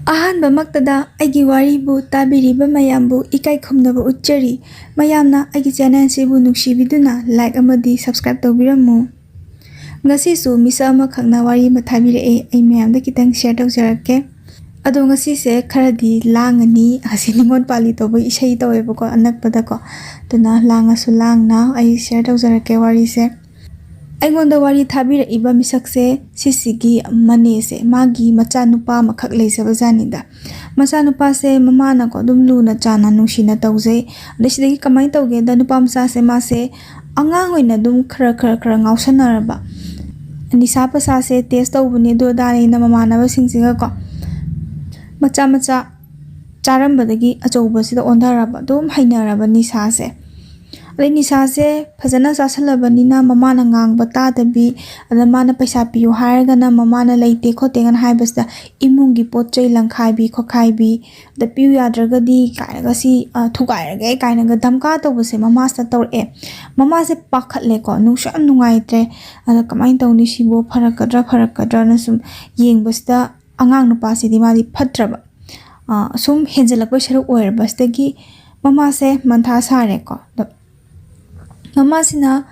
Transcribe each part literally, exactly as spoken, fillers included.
ꯑꯍꯥꯟꯕꯃꯛꯇꯗ ꯑꯩꯒꯤ ꯋꯥꯔꯤꯕꯨ ꯇꯥꯕꯤꯔꯤꯕ ꯃꯌꯥꯝꯕꯨ ꯏꯀꯥꯏ ꯈꯨꯝꯅꯕ ꯎꯠꯆꯔꯤ꯫ ꯃꯌꯥꯝꯅ ꯑꯩꯒꯤ ꯆꯦꯅꯦꯜꯁꯤꯕꯨ ꯅꯨꯡꯁꯤꯕꯤꯗꯨꯅ ꯂꯥꯏꯛ ꯑꯃꯗꯤ ꯁꯕꯁꯀ꯭ꯔꯥꯏꯕ ꯇꯧꯕꯤꯔꯝꯃꯨ꯫ ꯉꯁꯤꯁꯨ ꯃꯤꯁꯛ ꯑꯃꯈꯛꯅ ꯋꯥꯔꯤ ꯑꯃ ꯊꯥꯕꯤꯔꯛꯑꯦ, ꯑꯩ ꯃꯌꯥꯝꯗ ꯈꯤꯇꯪ ꯁꯤꯌꯔ ꯇꯧꯖꯔꯛꯀꯦ꯫ ꯑꯗꯣ ꯉꯁꯤꯁꯦ ꯈꯔꯗꯤ ꯂꯥꯡꯉꯅꯤ, ꯉꯁꯤ ꯅꯤꯉꯣꯜ ꯄꯥꯜꯂꯤ ꯇꯧꯕꯒꯤ ꯏꯁꯩ ꯇꯧꯋꯦꯕꯀꯣ ꯑꯅꯛꯄꯗꯀꯣ, ꯑꯗꯨꯅ ꯂꯥꯡꯉꯁꯨ ꯂꯥꯡꯅ ꯑꯩ ꯁꯤꯌꯔ ꯇꯧꯖꯔꯛꯀꯦ ꯋꯥꯔꯤꯁꯦ꯫ ꯑꯩꯉꯣꯟꯗ ꯋꯥꯔꯤ ꯊꯥꯕꯤꯔꯛꯏꯕ ꯃꯤꯁꯛꯁꯦ ꯁꯤꯁꯤꯒꯤ ꯃꯅꯦꯁꯦ, ꯃꯥꯒꯤ ꯃꯆꯥꯅꯨꯄꯥ ꯑꯃꯈꯛ ꯂꯩꯖꯕꯖꯥꯠꯅꯤꯗ꯫ ꯃꯆꯥꯅꯨꯄꯥꯁꯦ ꯃꯃꯥꯅꯀꯣ ꯑꯗꯨꯝ ꯂꯨꯅ ꯆꯥꯟꯅ ꯅꯨꯡꯁꯤꯅ ꯇꯧꯖꯩ꯫ ꯑꯗꯩ ꯁꯤꯗꯒꯤ ꯀꯃꯥꯏꯅ ꯇꯧꯒꯦꯗ, ꯅꯨꯄꯥ ꯃꯆꯥꯁꯦ ꯃꯥꯁꯦ ꯑꯉꯥꯡ ꯑꯣꯏꯅ ꯑꯗꯨꯝ ꯈꯔ ꯈꯔ ꯈꯔ ꯉꯥꯎꯁꯟꯅꯔꯕ, ꯅꯤꯁꯥ ꯄꯁꯥꯁꯦ ꯇꯦꯁ ꯇꯧꯕꯅꯦ ꯑꯗꯨ ꯑꯗꯥꯅꯦꯅ ꯃꯃꯥꯟꯅꯕꯁꯤꯡꯁꯤꯒꯀꯣ ꯃꯆꯥ ꯃꯆꯥ ꯆꯥꯔꯝꯕꯗꯒꯤ ꯑꯆꯧꯕꯁꯤꯗ ꯑꯣꯟꯊꯔꯕ, ꯑꯗꯨꯝ ꯍꯩꯅꯔꯕ ꯅꯤꯁꯥꯁꯦ꯫ ꯑꯗꯩ ꯅꯤꯁꯥꯁꯦ ꯐꯖꯅ ꯆꯥꯁꯜꯂꯕꯅꯤꯅ ꯃꯃꯥꯅ ꯉꯥꯡꯕ ꯇꯥꯗꯕꯤ, ꯑꯗ ꯃꯥꯅ ꯄꯩꯁꯥ ꯄꯤꯌꯨ ꯍꯥꯏꯔꯒꯅ ꯃꯃꯥꯅ ꯂꯩꯇꯦ ꯈꯣꯠꯇꯦꯒꯅ ꯍꯥꯏꯕꯁꯤꯗ ꯏꯃꯨꯡꯒꯤ ꯄꯣꯠ ꯆꯩ ꯂꯪꯈꯥꯏꯕꯤ ꯈꯣꯠꯈꯥꯏꯕꯤ, ꯑꯗ ꯄꯤꯌꯨ ꯌꯥꯗ꯭ꯔꯒꯗꯤ ꯀꯥꯏꯅꯒ ꯁꯤ, ꯑ, ꯊꯨꯒꯥꯏꯔꯒꯦ ꯀꯥꯏꯅꯒ ꯙꯝꯀꯥ ꯇꯧꯕꯁꯦ ꯃꯃꯥꯁꯤꯅ ꯇꯧꯔꯛꯑꯦ꯫ ꯃꯃꯥꯁꯦ ꯄꯥꯈꯠꯂꯦꯀꯣ, ꯅꯨꯡꯁꯨ ꯌꯥꯝ ꯅꯨꯡꯉꯥꯏꯇ꯭ꯔꯦ꯫ ꯑꯗ ꯀꯃꯥꯏꯅ ꯇꯧꯅꯤ ꯁꯤꯕꯨ, ꯐꯔꯛꯀꯗ꯭ꯔꯥ ꯐꯔꯛꯀꯗ꯭ꯔꯥꯅ ꯁꯨꯝ ꯌꯦꯡꯕꯁꯤꯗ ꯑꯉꯥꯡ ꯅꯨꯄꯥꯁꯤꯗꯤ ꯃꯥꯗꯤ ꯐꯠꯇ꯭ꯔꯕ, ꯑ, ꯁꯨꯝ ꯍꯦꯟꯖꯜꯂꯛꯄꯩ ꯁꯔꯨꯛ ꯑꯣꯏꯔꯕꯁꯤꯗꯒꯤ ꯃꯃꯥꯁꯦ ꯃꯟꯊꯥ ꯁꯥꯔꯦꯀꯣ꯫ ꯑꯗꯣ ꯃꯃꯥꯁꯤꯅ,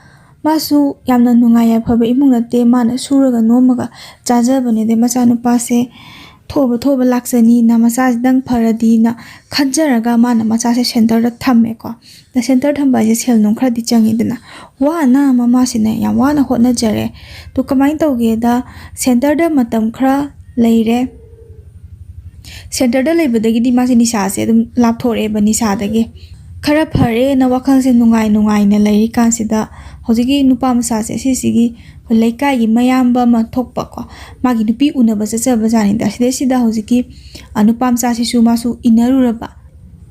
ꯃꯥꯁꯨ ꯌꯥꯝꯅ ꯅꯨꯡꯉꯥꯏ ꯌꯥꯏꯐꯕ ꯏꯃꯨꯡ ꯅꯠꯇꯦ, ꯃꯥꯅ ꯁꯨꯔꯒ ꯅꯣꯝꯃꯒ ꯆꯥꯖꯕꯅꯦ꯫ ꯑꯗꯩ ꯃꯆꯥꯅꯨꯄꯥꯁꯦ ꯊꯣꯛꯑꯕ ꯊꯣꯛꯑꯕ ꯂꯥꯛꯆꯅꯤꯅ, ꯃꯆꯥꯁꯤꯗꯪ ꯐꯔꯗꯤꯅ ꯈꯟꯖꯔꯒ ꯃꯥꯅ ꯃꯆꯥꯁꯦ ꯁꯦꯟꯇꯔꯗ ꯊꯝꯃꯦꯀꯣ꯫ ꯑꯗ ꯁꯦꯟꯇꯔ ꯊꯝꯕ ꯍꯥꯏꯁꯦ ꯁꯦꯜ ꯅꯨꯡ ꯈꯔꯗꯤ ꯆꯪꯉꯤꯗꯅ꯫ ꯋꯥꯅ ꯃꯃꯥꯁꯤꯅ ꯌꯥꯝ ꯋꯥꯅ ꯍꯣꯠꯅꯖꯔꯦ꯫ ꯑꯗꯣ ꯀꯃꯥꯏꯅ ꯇꯧꯒꯦꯗ, ꯁꯦꯟꯇꯔꯗ ꯃꯇꯝ ꯈꯔ ꯂꯩꯔꯦ꯫ ꯁꯦꯟꯇꯔꯗ ꯂꯩꯕꯗꯒꯤꯗꯤ ꯃꯥꯁꯦ ꯅꯤꯁꯥꯁꯦ ꯑꯗꯨꯝ ꯂꯥꯞꯊꯣꯔꯛꯑꯦꯕ, ꯅꯤꯁꯥꯗꯒꯤ꯫ ꯈꯔ ꯐꯔꯦꯅ ꯋꯥꯈꯜꯁꯦ ꯅꯨꯡꯉꯥꯏ ꯅꯨꯡꯉꯥꯏꯅ ꯂꯩꯔꯤꯀꯥꯟꯁꯤꯗ ꯍꯧꯖꯤꯛꯀꯤ ꯅꯨꯄꯥ ꯃꯆꯥꯁꯦ ꯁꯤꯁꯤꯒꯤ ꯑꯩꯈꯣꯏ ꯂꯩꯀꯥꯏꯒꯤ ꯃꯌꯥꯝꯕ ꯑꯃ ꯊꯣꯛꯄꯀꯣ, ꯃꯥꯒꯤ ꯅꯨꯄꯤ ꯎꯅꯕ ꯆꯠꯆꯕ ꯖꯥꯠꯅꯤꯗ꯫ ꯁꯤꯗꯩꯁꯤꯗ ꯍꯧꯖꯤꯛꯀꯤ, ꯑ, ꯅꯨꯄꯥ ꯃꯆꯥꯁꯤꯁꯨ ꯃꯥꯁꯨ ꯏꯟꯅꯔꯨꯔꯕ꯫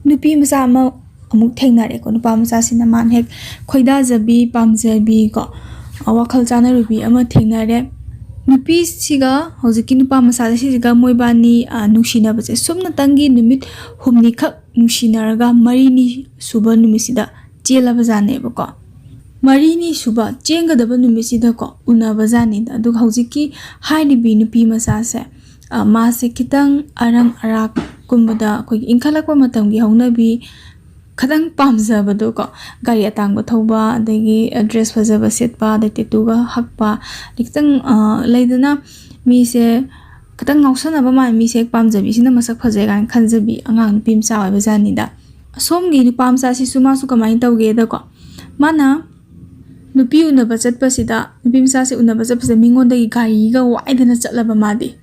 ꯅꯨꯄꯤ ꯃꯆꯥ ꯑꯃ ꯑꯃꯨꯛ ꯊꯦꯡꯅꯔꯦꯀꯣ꯫ ꯅꯨꯄꯥ ꯃꯆꯥꯁꯤꯅ ꯃꯥꯅ ꯍꯦꯛ ꯈꯣꯏꯗꯥꯖꯕꯤ, ꯄꯥꯝꯖꯕꯤ ꯀꯣ, ꯑ, ꯋꯥꯈꯜ ꯆꯥꯅꯔꯨꯕꯤ ꯑꯃ ꯊꯦꯡꯅꯔꯦ꯫ ꯅꯨꯄꯤꯁꯤꯒ ꯍꯧꯖꯤꯛꯀꯤ ꯅꯨꯄꯥ ꯃꯆꯥꯁꯤꯒ ꯃꯣꯏꯕꯥꯅꯤ, ꯑ, ꯅꯨꯡꯁꯤꯅꯕꯁꯦ ꯁꯨꯞꯅꯇꯪꯒꯤ ꯅꯨꯃꯤꯠ ꯍꯨꯝꯅꯤꯈꯛ ꯅꯨꯡꯁꯤꯅꯔꯒ ꯃꯔꯤꯅꯤ ꯁꯨꯕ ꯅꯨꯃꯤꯠꯁꯤꯗ ꯆꯦꯜꯂꯕ ꯖꯥꯠꯅꯦꯕꯀꯣ꯫ ꯃꯔꯤꯅꯤ ꯁꯨꯕ ꯆꯦꯟꯒꯗꯕ ꯅꯨꯃꯤꯠꯁꯤꯗꯀꯣ ꯎꯅꯕ ꯖꯥꯠꯅꯤꯗ꯫ ꯑꯗꯨꯒ ꯍꯧꯖꯤꯛꯀꯤ ꯍꯥꯏꯔꯤꯕꯤ ꯅꯨꯄꯤ ꯃꯆꯥꯁꯦ ꯃꯥꯁꯦ ꯈꯤꯇꯪ ꯑꯔꯪ ꯑꯔꯥꯛꯀꯨꯝꯕꯗ, ꯑꯩꯈꯣꯏꯒꯤ ꯏꯟꯈꯠꯂꯛꯄ ꯃꯇꯝꯒꯤ ꯍꯧꯅꯕꯤ, ꯈꯤꯇꯪ ꯄꯥꯝꯖꯕꯗꯣ ꯀꯣ, ꯒꯥꯔꯤ ꯑꯇꯥꯡꯕ ꯊꯧꯕ, ꯑꯗꯒꯤ ꯗ꯭ꯔꯦꯁ ꯐꯖꯕ ꯁꯦꯠꯄ, ꯑꯗꯩ ꯇꯦꯇꯨꯒ ꯍꯛꯄ, ꯑꯗꯩ ꯈꯤꯇꯪ ꯂꯩꯗꯅ, ꯃꯤꯁꯦ ꯈꯤꯇꯪ ꯉꯥꯎꯁꯟꯅꯕ ꯃꯥꯟꯕ, ꯃꯤꯁꯦ ꯍꯦꯛ ꯄꯥꯝꯖꯕꯤ, ꯁꯤꯅ ꯃꯁꯛ ꯐꯖꯩ ꯀꯥꯏꯅ ꯈꯟꯖꯕꯤ ꯑꯉꯥꯡ ꯅꯨꯄꯤ ꯃꯆꯥ ꯑꯣꯏꯕ ꯖꯥꯠꯅꯤꯗ꯫ ꯑꯁꯣꯝꯒꯤ ꯅꯨꯄꯥ ꯃꯆꯥꯁꯤꯁꯨ ꯃꯥꯁꯨ ꯀꯃꯥꯏꯅ ꯇꯧꯒꯦꯗꯀꯣ, ꯃꯥꯅ ꯅꯨꯄꯤ ꯎꯅꯕ ꯆꯠꯄꯁꯤꯗ, ꯅꯨꯄꯤ ꯃꯆꯥꯁꯦ ꯎꯅꯕ ꯆꯠꯄꯁꯤꯗ ꯃꯤꯉꯣꯟꯗꯒꯤ ꯒꯥꯔꯤꯒ ꯋꯥꯏꯗꯅ ꯆꯠꯂꯕ ꯃꯥꯗꯤ꯫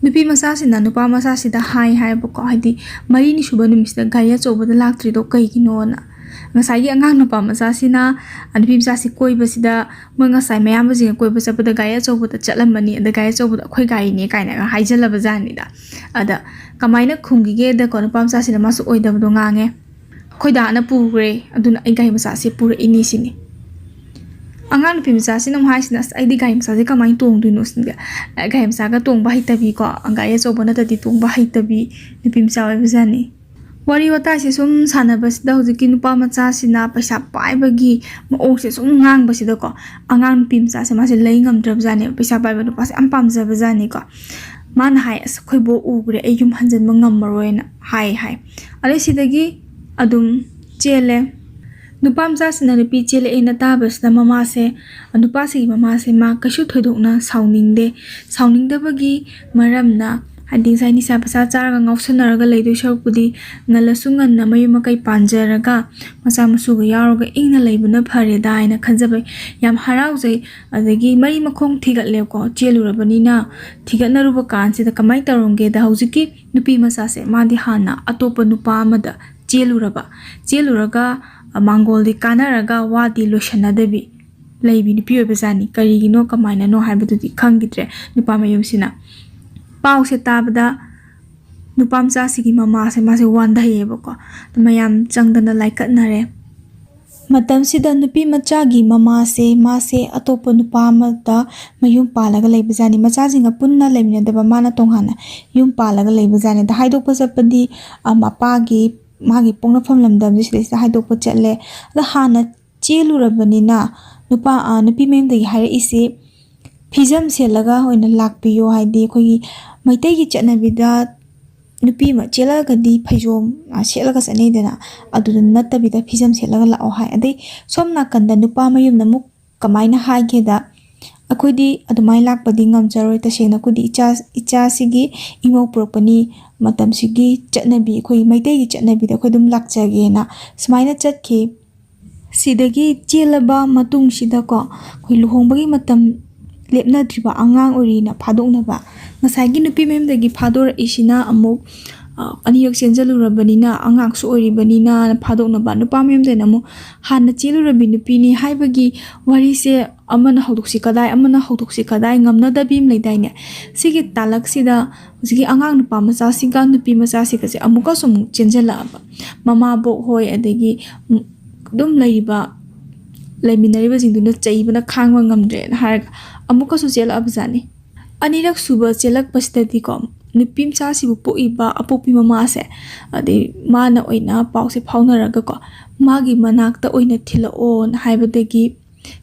ꯅꯨꯄꯤ ꯃꯆꯥꯁꯤꯅ ꯅꯨꯄꯥ ꯃꯆꯥꯁꯤꯗ ꯍꯥꯏ ꯍꯥꯏꯕꯀꯣ, ꯍꯥꯏꯗꯤ, "ꯃꯔꯤꯅꯤ ꯁꯨꯕ ꯅꯨꯃꯤꯠꯁꯤꯗ ꯒꯥꯔꯤ ꯑꯆꯧꯕꯗ ꯂꯥꯛꯇ꯭ꯔꯤꯗꯣ ꯀꯩꯒꯤꯅꯣꯅ?" ꯉꯁꯥꯏꯒꯤ ꯑꯉꯥꯡ ꯅꯨꯄꯥ ꯃꯆꯥꯁꯤꯅ, ꯑ, ꯅꯨꯄꯤ ꯃꯆꯥꯁꯤ ꯀꯣꯏꯕꯁꯤꯗ, ꯃꯣꯏ ꯉꯁꯥꯏ ꯃꯌꯥꯝꯕꯁꯤꯡꯒ ꯀꯣꯏꯕ ꯆꯠꯄꯗ ꯒꯥꯔꯤ ꯑꯆꯧꯕꯗ ꯆꯠꯂꯝꯕꯅꯤ, ꯑꯗ ꯒꯥꯔꯤ ꯑꯆꯧꯕꯗ ꯑꯩꯈꯣꯏ ꯒꯥꯔꯤꯅꯦ ꯀꯥꯏꯅꯒ ꯍꯥꯏꯖꯜꯂꯕ ꯖꯥꯠꯅꯤꯗ꯫ ꯑꯗ ꯀꯃꯥꯏꯅ ꯈꯨꯝꯈꯤꯒꯦꯗꯀꯣ, ꯅꯨꯄꯥ ꯃꯆꯥꯁꯤꯅ ꯃꯥꯁꯨ ꯑꯣꯏꯗꯕꯗꯣ ꯉꯥꯡꯉꯦ꯫ "ꯑꯩꯈꯣꯏ ꯗꯥꯅ ꯄꯨꯈ꯭ꯔꯦ, ꯑꯗꯨꯅ ꯑꯩ ꯒꯥꯔꯤ ꯃꯆꯥꯁꯦ ꯄꯨꯔꯛꯏꯅꯤ" ꯁꯤꯅꯤ꯫ ꯑꯉꯥꯡ ꯅꯨꯄꯤ ꯃꯆꯥꯁꯤꯅ ꯑꯃꯨꯛ ꯍꯥꯏꯁꯤꯅ, "ꯑꯁ, ꯑꯩꯗꯤ ꯒꯥꯔꯤ ꯃꯆꯥꯁꯦ ꯀꯃꯥꯏꯅ ꯇꯣꯡꯗꯣꯏꯅꯣ?" ꯁꯤꯅꯤ꯫ ꯒꯥꯔꯤ ꯃꯆꯥꯒ ꯇꯣꯡꯕ ꯍꯩꯇꯕꯤꯀꯣ, ꯒꯥꯔꯤ ꯑꯆꯧꯕ ꯅꯠꯇꯗꯤ ꯇꯣꯡꯕ ꯍꯩꯇꯕꯤ ꯅꯨꯄꯤ ꯃꯆꯥ ꯑꯣꯏꯕꯖꯥꯠꯅꯤ꯫ ꯋꯥꯔꯤ ꯋꯥꯇꯥꯏꯁꯦ ꯁꯨꯝ ꯁꯥꯟꯅꯕꯁꯤꯗ ꯍꯧꯖꯤꯛꯀꯤ ꯅꯨꯄꯥ ꯃꯆꯥꯁꯤꯅ ꯄꯩꯁꯥ ꯄꯥꯏꯕꯒꯤ ꯃꯑꯣꯡꯁꯦ ꯁꯨꯝ ꯉꯥꯡꯕꯁꯤꯗꯀꯣ, ꯑꯉꯥꯡ ꯅꯨꯄꯤ ꯃꯆꯥꯁꯦ ꯃꯥꯁꯦ ꯂꯩ ꯉꯝꯗ꯭ꯔꯕꯖꯥꯠꯅꯦꯕ, ꯄꯩꯁꯥ ꯄꯥꯏꯕ ꯅꯨꯄꯥꯁꯦ ꯌꯥꯝ ꯄꯥꯝꯖꯕꯖꯥꯠꯅꯤꯀꯣ꯫ ꯃꯥꯅ ꯍꯥꯏ, "ꯑꯁ, ꯑꯩꯈꯣꯏ ꯕꯣꯛ ꯎꯈ꯭ꯔꯦ, ꯑꯩ ꯌꯨꯝ ꯍꯟꯖꯤꯟꯕ ꯉꯝꯃꯔꯣꯏꯅ" ꯍꯥꯏ ꯍꯥꯏ꯫ ꯑꯗꯩ ꯁꯤꯗꯒꯤ ꯑꯗꯨꯝ ꯆꯦꯜꯂꯦ꯫ ꯅꯨꯄꯥ ꯃꯆꯥꯁꯤꯅ ꯅꯨꯄꯤ ꯆꯦꯜꯂꯛꯑꯦꯅ ꯇꯥꯕꯁꯤꯗ ꯃꯃꯥꯁꯦ, ꯅꯨꯄꯥꯁꯤꯒꯤ ꯃꯃꯥꯁꯦ ꯃꯥ ꯀꯩꯁꯨ ꯊꯣꯏꯗꯣꯛꯅ ꯁꯥꯎꯅꯤꯡꯗꯦ꯫ ꯁꯥꯎꯅꯤꯡꯗꯕꯒꯤ ꯃꯔꯝꯅ, ꯍꯥꯏꯗꯤ, ꯉꯁꯥꯏ ꯅꯤꯁꯥ ꯄꯁꯥ ꯆꯥꯔꯒ ꯉꯥꯎꯁꯟꯅꯔꯒ ꯂꯩꯗꯣꯏ ꯁꯔꯨꯛꯄꯨꯗꯤ ꯉꯜꯂꯁꯨ ꯉꯟꯅ ꯃꯌꯨꯝ ꯃꯀꯩ ꯄꯥꯟꯖꯔꯒ ꯃꯆꯥ ꯃꯁꯨꯒ ꯌꯥꯎꯔꯒ ꯏꯪꯅ ꯂꯩꯕꯅ ꯐꯔꯦꯗ ꯍꯥꯏꯅ ꯈꯟꯖꯕ, ꯌꯥꯝ ꯍꯔꯥꯎꯖꯩ꯫ ꯑꯗꯒꯤ ꯃꯔꯤ ꯃꯈꯣꯡ ꯊꯤꯒꯠꯂꯦꯀꯣ, ꯆꯦꯜꯂꯨꯔꯕꯅꯤꯅ꯫ ꯊꯤꯒꯠꯅꯔꯨꯕ ꯀꯥꯟꯁꯤꯗ ꯀꯃꯥꯏꯅ ꯇꯧꯔꯝꯒꯦꯗ, ꯍꯧꯖꯤꯛꯀꯤ ꯅꯨꯄꯤ ꯃꯆꯥꯁꯦ ꯃꯥꯗꯤ ꯍꯥꯟꯅ ꯑꯇꯣꯞꯄ ꯅꯨꯄꯥ ꯑꯃꯗ ꯆꯦꯜꯂꯨꯔꯕ꯫ ꯆꯦꯜꯂꯨꯔꯒ, ꯑ, ꯃꯥꯡꯒꯣꯜꯗꯤ ꯀꯥꯟꯅꯔꯒ ꯋꯥꯗꯤ ꯂꯣꯏꯁꯟꯅꯗꯕꯤ ꯂꯩꯕꯤ ꯅꯨꯄꯤ ꯑꯣꯏꯕꯖꯥꯠꯅꯤ꯫ ꯀꯔꯤꯒꯤꯅꯣ, ꯀꯃꯥꯏꯅꯅꯣ ꯍꯥꯏꯕꯗꯨꯗꯤ ꯈꯪꯈꯤꯗ꯭ꯔꯦ ꯅꯨꯄꯥ ꯃꯌꯨꯝꯁꯤꯅ꯫ ꯄꯥꯎꯁꯦ ꯇꯥꯕꯗ ꯅꯨꯄꯥ ꯃꯆꯥꯁꯤꯒꯤ ꯃꯃꯥꯁꯦ ꯃꯥꯁꯦ ꯋꯥꯟꯊꯩꯌꯦꯕꯀꯣ꯫ ꯃꯌꯥꯝ ꯆꯪꯗꯅ ꯂꯥꯏꯀꯠꯅꯔꯦ꯫ ꯃꯇꯝꯁꯤꯗ ꯅꯨꯄꯤ ꯃꯆꯥꯒꯤ ꯃꯃꯥꯁꯦ ꯃꯥꯁꯦ ꯑꯇꯣꯞꯄ ꯅꯨꯄꯥ ꯑꯃꯗ ꯃꯌꯨꯝ ꯄꯥꯜꯂꯒ ꯂꯩꯕꯖꯥꯠꯅꯤ꯫ ꯃꯆꯥꯁꯤꯡꯒ ꯄꯨꯟꯅ ꯂꯩꯃꯤꯟꯅꯗꯕ, ꯃꯥꯅ ꯇꯣꯉꯥꯟꯅ ꯌꯨꯝ ꯄꯥꯜꯂꯒ ꯂꯩꯕꯖꯥꯠꯅꯤ꯫ ꯑꯗ ꯍꯥꯏꯗꯣꯛꯄ ꯆꯠꯄꯗꯤ, ꯑ, ꯃꯄꯥꯒꯤ, ꯃꯥꯒꯤ ꯄꯣꯛꯅꯐꯝ ꯂꯝꯗꯝꯁꯦ ꯁꯤꯗꯩꯁꯤꯗ ꯍꯥꯏꯗꯣꯛꯄ ꯆꯠꯂꯦ꯫ ꯑꯗ ꯍꯥꯟꯅ ꯆꯦꯜꯂꯨꯔꯕꯅꯤꯅ ꯅꯨꯄꯥ, ꯑ, ꯅꯨꯄꯤ ꯃꯌꯨꯝꯗꯒꯤ ꯍꯥꯏꯔꯛꯏꯁꯦ, "ꯐꯤꯖꯝ ꯁꯦꯠꯂꯒ ꯑꯣꯏꯅ ꯂꯥꯛꯄꯤꯌꯣ", ꯍꯥꯏꯗꯤ ꯑꯩꯈꯣꯏꯒꯤ ꯃꯩꯇꯩꯒꯤ ꯆꯠꯅꯕꯤꯗ ꯅꯨꯄꯤ ꯑꯃ ꯆꯦꯜꯂꯛꯑꯒꯗꯤ ꯐꯩꯖꯣꯝ, ꯑ, ꯁꯦꯠꯂꯒ ꯆꯠꯅꯩꯗꯅ, ꯑꯗꯨꯗ ꯅꯠꯇꯕꯤꯗ ꯐꯤꯖꯝ ꯁꯦꯠꯂꯒ ꯂꯥꯛꯑꯣ ꯍꯥꯏ꯫ ꯑꯗꯩ ꯁꯣꯝ ꯅꯥꯀꯟꯗ ꯅꯨꯄꯥ ꯃꯌꯨꯝꯅ ꯑꯃꯨꯛ ꯀꯃꯥꯏꯅ ꯍꯥꯏꯒꯦꯗ, "ꯑꯩꯈꯣꯏꯗꯤ ꯑꯗꯨꯃꯥꯏꯅ ꯂꯥꯛꯄꯗꯤ ꯉꯝꯖꯔꯣꯏ, ꯇꯁꯦꯡꯅ ꯑꯩꯈꯣꯏꯗꯤ ꯏꯆꯥ, ꯏꯆꯥꯁꯤꯒꯤ ꯏꯃꯧ ꯄꯨꯔꯛꯄꯅꯤ, ꯃꯇꯝꯁꯤꯒꯤ ꯆꯠꯅꯕꯤ, ꯑꯩꯈꯣꯏꯒꯤ ꯃꯩꯇꯩꯒꯤ ꯆꯠꯅꯕꯤꯗ ꯑꯩꯈꯣꯏ ꯑꯗꯨꯝ ꯂꯥꯛꯆꯒꯦꯅ" ꯁꯨꯃꯥꯏꯅ ꯆꯠꯈꯤ꯫ ꯁꯤꯗꯒꯤ ꯆꯦꯜꯂꯕ ꯃꯇꯨꯡꯁꯤꯗꯀꯣ, ꯑꯩꯈꯣꯏ ꯂꯨꯍꯣꯡꯕꯒꯤ ꯃꯇꯝ ꯂꯦꯞꯅꯗ꯭ꯔꯤꯕ ꯑꯉꯥꯡ ꯑꯣꯏꯔꯤꯅ ꯐꯥꯗꯣꯛꯅꯕ, ꯉꯁꯥꯏꯒꯤ ꯅꯨꯄꯤ ꯃꯌꯨꯝꯗꯒꯤ ꯐꯥꯗꯣꯔꯛꯏꯁꯤꯅ ꯑꯃꯨꯛ, ꯑ, ꯑꯅꯤꯔꯛ ꯆꯦꯟꯖꯜꯂꯨꯔꯕꯅꯤꯅ, ꯑꯉꯥꯡꯁꯨ ꯑꯣꯏꯔꯤꯕꯅꯤꯅ ꯐꯥꯗꯣꯛꯅꯕ, ꯅꯨꯄꯥ ꯃꯌꯨꯝꯗꯩꯅ ꯑꯃꯨꯛ ꯍꯥꯟꯅ ꯆꯦꯜꯂꯨꯔꯕꯤ ꯅꯨꯄꯤꯅꯤ ꯍꯥꯏꯕꯒꯤ ꯋꯥꯔꯤꯁꯦ ꯑꯃꯅ ꯍꯧꯗꯣꯛꯁꯤ ꯀꯗꯥꯏ, ꯑꯃꯅ ꯍꯧꯗꯣꯛꯁꯤ ꯀꯗꯥꯏ ꯉꯝꯅꯗꯕꯤ ꯑꯃ ꯂꯩꯗꯥꯏꯅꯦ? ꯁꯤꯒꯤ ꯇꯥꯂꯛꯁꯤꯗ ꯍꯧꯖꯤꯛꯀꯤ ꯑꯉꯥꯡ ꯅꯨꯄꯥ ꯃꯆꯥꯁꯤꯒ ꯅꯨꯄꯤ ꯃꯆꯥꯁꯤꯒꯁꯦ ꯑꯃꯨꯛꯀꯁꯨ ꯑꯃꯨꯛ ꯆꯦꯟꯖꯜꯂꯛꯑꯕ꯫ ꯃꯃꯥꯕꯣꯛ ꯍꯣꯏ, ꯑꯗꯒꯤ, ꯎꯝ, ꯑꯗꯨꯝ ꯂꯩꯔꯤꯕ, ꯂꯩꯃꯤꯟꯅꯔꯤꯕꯁꯤꯡꯗꯨꯅ ꯆꯩꯕꯅ ꯈꯥꯡꯕ ꯉꯝꯗ꯭ꯔꯦꯅ ꯍꯥꯏꯔꯒ ꯑꯃꯨꯛꯀꯁꯨ ꯆꯦꯜꯂꯛꯑꯕꯖꯥꯠꯅꯤ꯫ ꯑꯅꯤꯔꯛ ꯁꯨꯕ ꯆꯦꯜꯂꯛꯄꯁꯤꯗꯗꯤꯀꯣ, ꯅꯨꯄꯤ ꯃꯆꯥꯁꯤꯕꯨ ꯄꯣꯛꯏꯕ ꯑꯄꯣꯛꯄꯤ ꯃꯃꯥꯁꯦ, ꯑꯗꯩ ꯃꯥꯅ ꯑꯣꯏꯅ ꯄꯥꯎꯁꯦ ꯐꯥꯎꯅꯔꯒꯀꯣ, ꯃꯥꯒꯤ ꯃꯅꯥꯛꯇ ꯑꯣꯏꯅ ꯊꯤꯜꯂꯛꯑꯣꯅ ꯍꯥꯏꯕꯗꯒꯤ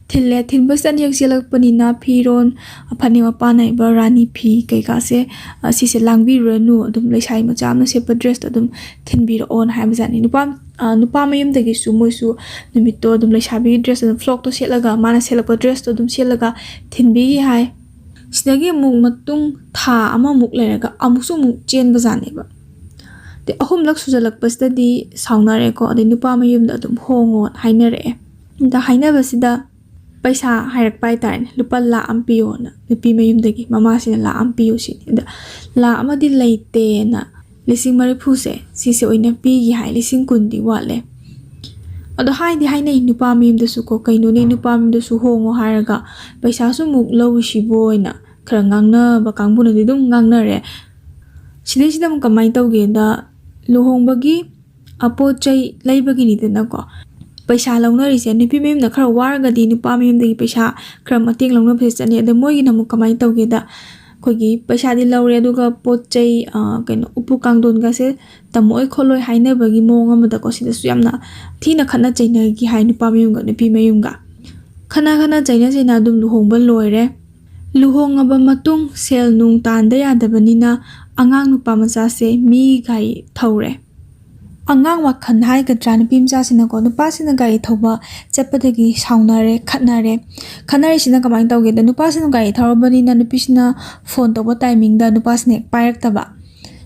ꯊꯤꯜꯂꯦ꯫ ꯊꯤꯟꯕꯁꯤꯗ ꯑꯅꯤꯔꯛ ꯆꯦꯜꯂꯛꯄꯅꯤꯅ ꯐꯤꯔꯣꯟ, ꯐꯅꯦꯛ ꯃꯄꯥꯟ ꯅꯥꯏꯕ ꯔꯥꯅꯤ ꯐꯤ ꯀꯩꯀꯥꯁꯦ, ꯑ, ꯁꯤꯁꯦ ꯂꯥꯡꯕꯤꯔꯨꯔꯅꯨ, ꯑꯗꯨꯝ ꯂꯩꯁꯥꯕꯤ ꯃꯆꯥ ꯑꯃꯅ ꯁꯦꯠꯄ ꯗ꯭ꯔꯦꯁꯇꯣ ꯑꯗꯨꯝ ꯊꯤꯟꯕꯤꯔꯛꯑꯣꯅ ꯍꯥꯏꯕꯖꯥꯠꯅꯤ꯫ ꯅꯨꯄꯥ, ꯑ, ꯅꯨꯄꯥ ꯃꯌꯨꯝꯗꯒꯤꯁꯨ ꯃꯣꯏꯁꯨ ꯅꯨꯃꯤꯠꯇꯣ ꯑꯗꯨꯝ ꯂꯩꯁꯥꯕꯤꯒꯤ ꯗ꯭ꯔꯦꯁ ꯑꯗꯨꯝ, ꯐ꯭ꯔꯣꯛꯇꯣ ꯁꯦꯠꯂꯒ, ꯃꯥꯅ ꯁꯦꯠꯂꯛꯄ ꯗ꯭ꯔꯦꯁꯇꯣ ꯑꯗꯨꯝ ꯁꯦꯠꯂꯒ ꯊꯤꯟꯕꯤꯈꯤ ꯍꯥꯏ꯫ ꯁꯤꯗꯒꯤ ꯑꯃꯨꯛ ꯃꯇꯨꯡ ꯊꯥ ꯑꯃꯃꯨꯛ ꯂꯩꯔꯒ ꯑꯃꯨꯛꯁꯨ ꯑꯃꯨꯛ ꯆꯦꯟꯕꯖꯥꯠꯅꯦꯕ꯫ ꯑꯗꯩ ꯑꯍꯨꯝꯂꯛ ꯁꯨꯖꯜꯂꯛꯄꯁꯤꯗꯗꯤ ꯁꯥꯎꯅꯔꯦꯀꯣ, ꯑꯗꯩ ꯅꯨꯄꯥ ꯃꯌꯨꯝꯗ ꯑꯗꯨꯝ ꯍꯣꯡꯉꯣꯅ ꯍꯥꯏꯅꯔꯛꯑꯦ꯫ ꯑꯗ ꯍꯥꯏꯅꯕꯁꯤꯗ ꯄꯩꯁꯥ ꯍꯥꯏꯔꯛꯄ ꯍꯥꯏꯇꯥꯔꯦꯅꯦ, "ꯂꯨꯄꯥ ꯂꯥꯈ ꯑꯃ ꯄꯤꯌꯣꯅ", ꯅꯨꯄꯤ ꯃꯌꯨꯝꯗꯒꯤ, ꯃꯃꯥꯁꯤꯅ "ꯂꯥꯈ ꯑꯃ ꯄꯤꯌꯨ" ꯁꯤꯅꯤ꯫ ꯑꯗ ꯂꯥꯈ ꯑꯃꯗꯤ ꯂꯩꯇꯦꯅ, ꯂꯤꯁꯤꯡ ꯃꯔꯤꯐꯨꯁꯦ ꯁꯤꯁꯦ ꯑꯣꯏꯅ ꯄꯤꯒꯦ ꯍꯥꯏ, ꯂꯤꯁꯤꯡ ꯀꯨꯟꯗꯤ ꯋꯥꯠꯂꯦ꯫ ꯑꯗꯣ ꯍꯥꯏꯗꯤ ꯍꯥꯏꯅꯩ ꯅꯨꯄꯥ ꯃꯌꯨꯝꯗꯁꯨ ꯀꯣ, "ꯀꯩꯅꯣꯅꯦ, ꯅꯨꯄꯥ ꯃꯌꯨꯝꯗꯁꯨ ꯍꯣꯡꯉꯣ ꯍꯥꯏꯔꯒ ꯄꯩꯁꯥꯁꯨ ꯑꯃꯨꯛ ꯂꯧꯔꯤꯁꯤꯕꯣ?" ꯍꯥꯏꯅ ꯈꯔ ꯉꯥꯡꯅꯕ ꯀꯥꯡꯕꯨꯅꯗꯤ ꯑꯗꯨꯝ ꯉꯥꯡꯅꯔꯦ꯫ ꯁꯤꯗꯩꯁꯤꯗ ꯑꯃꯨꯛ ꯀꯃꯥꯏꯅ ꯇꯧꯒꯦꯗ, ꯂꯨꯍꯣꯡꯕꯒꯤ ꯑꯄꯣꯠ ꯆꯩ ꯂꯩꯕꯒꯤꯅꯤꯗꯅꯀꯣ ꯄꯩꯁꯥ ꯂꯧꯅꯔꯤꯁꯦ꯫ ꯅꯨꯄꯤ ꯃꯌꯨꯝꯅ ꯈꯔ ꯋꯥꯔꯒꯗꯤ ꯅꯨꯄꯥ ꯃꯌꯨꯝꯗꯒꯤ ꯄꯩꯁꯥ ꯈꯔ ꯃꯇꯦꯡ ꯂꯧꯅꯕꯁꯦ ꯆꯠꯅꯩ꯫ ꯑꯗꯣ ꯃꯣꯏꯒꯤꯅ ꯑꯃꯨꯛ ꯀꯃꯥꯏꯅ ꯇꯧꯒꯦꯗ, ꯑꯩꯈꯣꯏꯒꯤ ꯄꯩꯁꯥꯗꯤ ꯂꯧꯔꯦ, ꯑꯗꯨꯒ ꯄꯣꯠ ꯆꯩ, ꯑ, ꯀꯩꯅꯣ, ꯎꯄꯨ ꯀꯥꯡꯊꯣꯟꯒꯁꯦ ꯇꯝꯃꯛꯑꯣꯏ ꯈꯣꯠꯂꯣꯏ ꯍꯥꯏꯅꯕꯒꯤ ꯃꯑꯣꯡ ꯑꯃꯗꯀꯣ, ꯁꯤꯗꯁꯨ ꯌꯥꯝꯅ ꯊꯤꯅ ꯈꯠꯅ ꯆꯩꯅꯈꯤ ꯍꯥꯏ ꯅꯨꯄꯥ ꯃꯌꯨꯝꯒ ꯅꯨꯄꯤ ꯃꯌꯨꯝꯒ꯫ ꯈꯠꯅ ꯈꯠꯅ ꯆꯩꯅ ꯆꯩꯅ ꯑꯗꯨꯝ ꯂꯨꯍꯣꯡꯕ ꯂꯣꯏꯔꯦ꯫ ꯂꯨꯍꯣꯡꯉꯕ ꯃꯇꯨꯡ ꯁꯦꯜ ꯅꯨꯡ ꯇꯥꯟꯗ ꯌꯥꯗꯕꯅꯤꯅ ꯑꯉꯥꯡ ꯅꯨꯄꯥ ꯃꯆꯥꯁꯦ ꯃꯤꯒꯤ ꯒꯥꯔꯤ ꯊꯧꯔꯦ꯫ ꯑꯉꯥꯡ ꯋꯥꯈꯜ ꯍꯥꯏꯒꯗ꯭ꯔꯥ, ꯅꯨꯄꯤ ꯃꯆꯥꯁꯤꯅꯀꯣ, ꯅꯨꯄꯥꯁꯤꯅ ꯒꯥꯔꯤ ꯊꯧꯕ ꯆꯠꯄꯗꯒꯤ ꯁꯥꯎꯅꯔꯦ, ꯈꯠꯅꯔꯦ꯫ ꯈꯠꯅꯔꯤꯁꯤꯅ ꯀꯃꯥꯏꯅ ꯇꯧꯒꯦꯗ, ꯅꯨꯄꯥꯁꯤꯅ ꯒꯥꯔꯤ ꯊꯧꯔꯕꯅꯤꯅ ꯅꯨꯄꯤꯁꯤꯅ ꯐꯣꯟ ꯇꯧꯕ ꯇꯥꯏꯃꯤꯡꯗ ꯅꯨꯄꯥꯁꯤꯅ ꯍꯦꯛ ꯄꯥꯏꯔꯛꯇꯕ꯫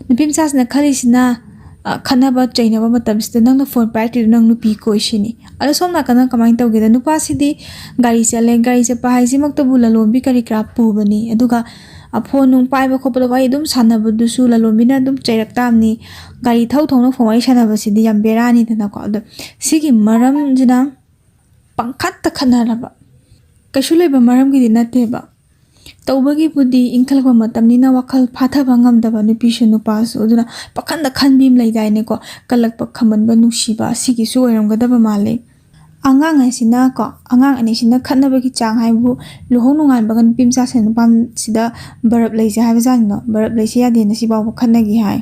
ꯅꯨꯄꯤ ꯃꯆꯥꯁꯤꯅ ꯈꯜꯂꯤꯁꯤꯅ, ꯑ, ꯈꯠꯅꯕ ꯆꯩꯅꯕ ꯃꯇꯝꯁꯤꯗ ꯅꯪꯅ ꯐꯣꯟ ꯄꯥꯏꯔꯛꯇ꯭ꯔꯤꯗꯣ ꯅꯪ ꯅꯨꯄꯤ ꯀꯣꯏ ꯁꯤꯅꯤ꯫ ꯑꯗꯣ ꯁꯣꯝ ꯅꯥꯀꯟꯗ ꯀꯃꯥꯏꯅ ꯇꯧꯒꯦꯗ, ꯅꯨꯄꯥꯁꯤꯗꯤ ꯒꯥꯔꯤ ꯆꯠꯂꯦ, ꯒꯥꯔꯤ ꯆꯠꯄ ꯍꯥꯏꯁꯤꯃꯛꯇꯕꯨ ꯂꯂꯣꯟꯕꯤ ꯀꯔꯤ ꯀꯔꯥ ꯄꯨꯕꯅꯤ, ꯑꯗꯨꯒ, ꯑ, ꯐꯣꯟ ꯅꯨꯡ ꯄꯥꯏꯕ ꯈꯣꯠꯄꯗ ꯋꯥꯔꯤ ꯑꯗꯨꯝ ꯁꯥꯟꯅꯕꯗꯨꯁꯨ ꯂꯂꯣꯟꯕꯤꯅ ꯑꯗꯨꯝ ꯆꯩꯔꯛ ꯇꯥꯕꯅꯤ꯫ ꯒꯥꯔꯤ ꯊꯧ ꯊꯧꯅ ꯐꯣꯟ ꯋꯥꯔꯤ ꯁꯥꯟꯅꯕꯁꯤꯗꯤ ꯌꯥꯝ ꯕꯦꯔꯥꯅꯤꯗꯅꯀꯣ꯫ ꯑꯗꯣ ꯁꯤꯒꯤ ꯃꯔꯝꯁꯤꯅ ꯄꯪꯈꯠꯇ ꯈꯠꯅꯔꯕ꯫ ꯀꯩꯁꯨ ꯂꯩꯕ ꯃꯔꯝꯒꯤꯗꯤ ꯅꯠꯇꯦꯕ꯫ ꯇꯧꯕꯒꯤꯕꯨꯗꯤ ꯏꯟꯈꯠꯂꯛꯄ ꯃꯇꯝꯅꯤꯅ ꯋꯥꯈꯜ ꯐꯥꯊꯕ ꯉꯝꯗꯕ ꯅꯨꯄꯤꯁꯨ ꯅꯨꯄꯥꯁꯨ, ꯑꯗꯨꯅ ꯄꯥꯈꯟꯗ ꯈꯟꯕꯤ ꯑꯃ ꯂꯩꯗꯥꯏꯅꯦꯀꯣ, ꯀꯜꯂꯛꯄ, ꯈꯝꯕꯟꯕ, ꯅꯨꯡꯁꯤꯕ, ꯑꯁꯤꯒꯤꯁꯨ ꯑꯣꯏꯔꯝꯒꯗꯕ ꯃꯥꯜꯂꯤ꯫ ꯑꯉꯥꯡ ꯍꯥꯏꯁꯤꯅ ꯀꯣ, ꯑꯉꯥꯡ ꯑꯅꯤꯁꯤꯅ ꯈꯠꯅꯕꯒꯤ ꯆꯥꯡ ꯍꯥꯏꯕꯨ, ꯂꯨꯍꯣꯡ ꯅꯣꯡꯉꯥꯟꯕꯒ ꯅꯨꯄꯤ ꯃꯆꯥꯁꯤꯡ ꯅꯨꯄꯥꯁꯤꯗ ꯕꯔꯞ ꯂꯩꯁꯦ ꯍꯥꯏꯕꯖꯥꯠꯅꯤꯅꯣ, ꯕꯔꯞ ꯂꯩꯁꯦ ꯌꯥꯗꯦꯅ ꯁꯤꯐꯥꯎꯕ ꯈꯠꯅꯈꯤ ꯍꯥꯏ꯫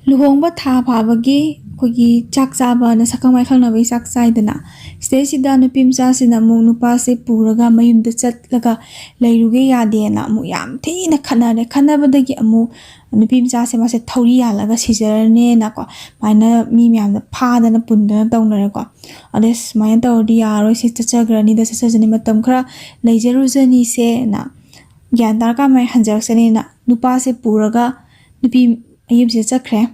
ꯂꯨꯍꯣꯡꯕ ꯊꯥ ꯐꯥꯕꯒꯤ ꯑꯩꯈꯣꯏꯒꯤ ꯆꯥꯛ ꯆꯥꯕꯅ ꯁꯛꯈꯪ ꯃꯥꯏꯈꯪꯅꯕꯒꯤ ꯆꯥꯛ ꯆꯥꯏꯗꯅ, ꯁꯤꯗꯩꯁꯤꯗ ꯅꯨꯄꯤ ꯃꯆꯥꯁꯤꯅ ꯑꯃꯨꯛ ꯅꯨꯄꯥꯁꯦ ꯄꯨꯔꯒ ꯃꯌꯨꯝꯗ ꯆꯠꯂꯒ ꯂꯩꯔꯨꯒꯦ ꯌꯥꯗꯦꯅ ꯑꯃꯨꯛ ꯌꯥꯝ ꯊꯤꯅ ꯈꯠꯅꯔꯦ꯫ ꯈꯠꯅꯕꯗꯒꯤ ꯑꯃꯨꯛ ꯅꯨꯄꯤ ꯃꯆꯥꯁꯦ ꯃꯥꯁꯦ ꯊꯧꯔꯤ ꯌꯥꯜꯂꯒ ꯁꯤꯖꯔꯅꯦꯅꯀꯣ, ꯑꯗꯨꯃꯥꯏꯅ ꯃꯤ ꯃꯌꯥꯝꯅ ꯐꯥꯗꯅ ꯄꯨꯟꯗꯅ ꯇꯧꯅꯔꯦꯀꯣ꯫ ꯑꯗꯩ ꯁꯨꯃꯥꯏꯅ ꯇꯧꯔꯗꯤ ꯌꯥꯔꯔꯣꯏ, ꯁꯤ ꯆꯠꯆꯈ꯭ꯔꯅꯤꯗ, ꯆꯠꯆꯖꯅꯤ, ꯃꯇꯝ ꯈꯔ ꯂꯩꯖꯔꯨꯖꯅꯤꯁꯦꯅ ꯒ꯭ꯌꯥꯟ ꯇꯥꯔꯀꯥꯟ ꯃꯥꯏ ꯍꯟꯖꯔꯛꯆꯅꯤꯅ ꯅꯨꯄꯥꯁꯦ ꯄꯨꯔꯒ ꯅꯨꯄꯤ ꯃꯌꯨꯝꯁꯤꯗ ꯆꯠꯈ꯭ꯔꯦ꯫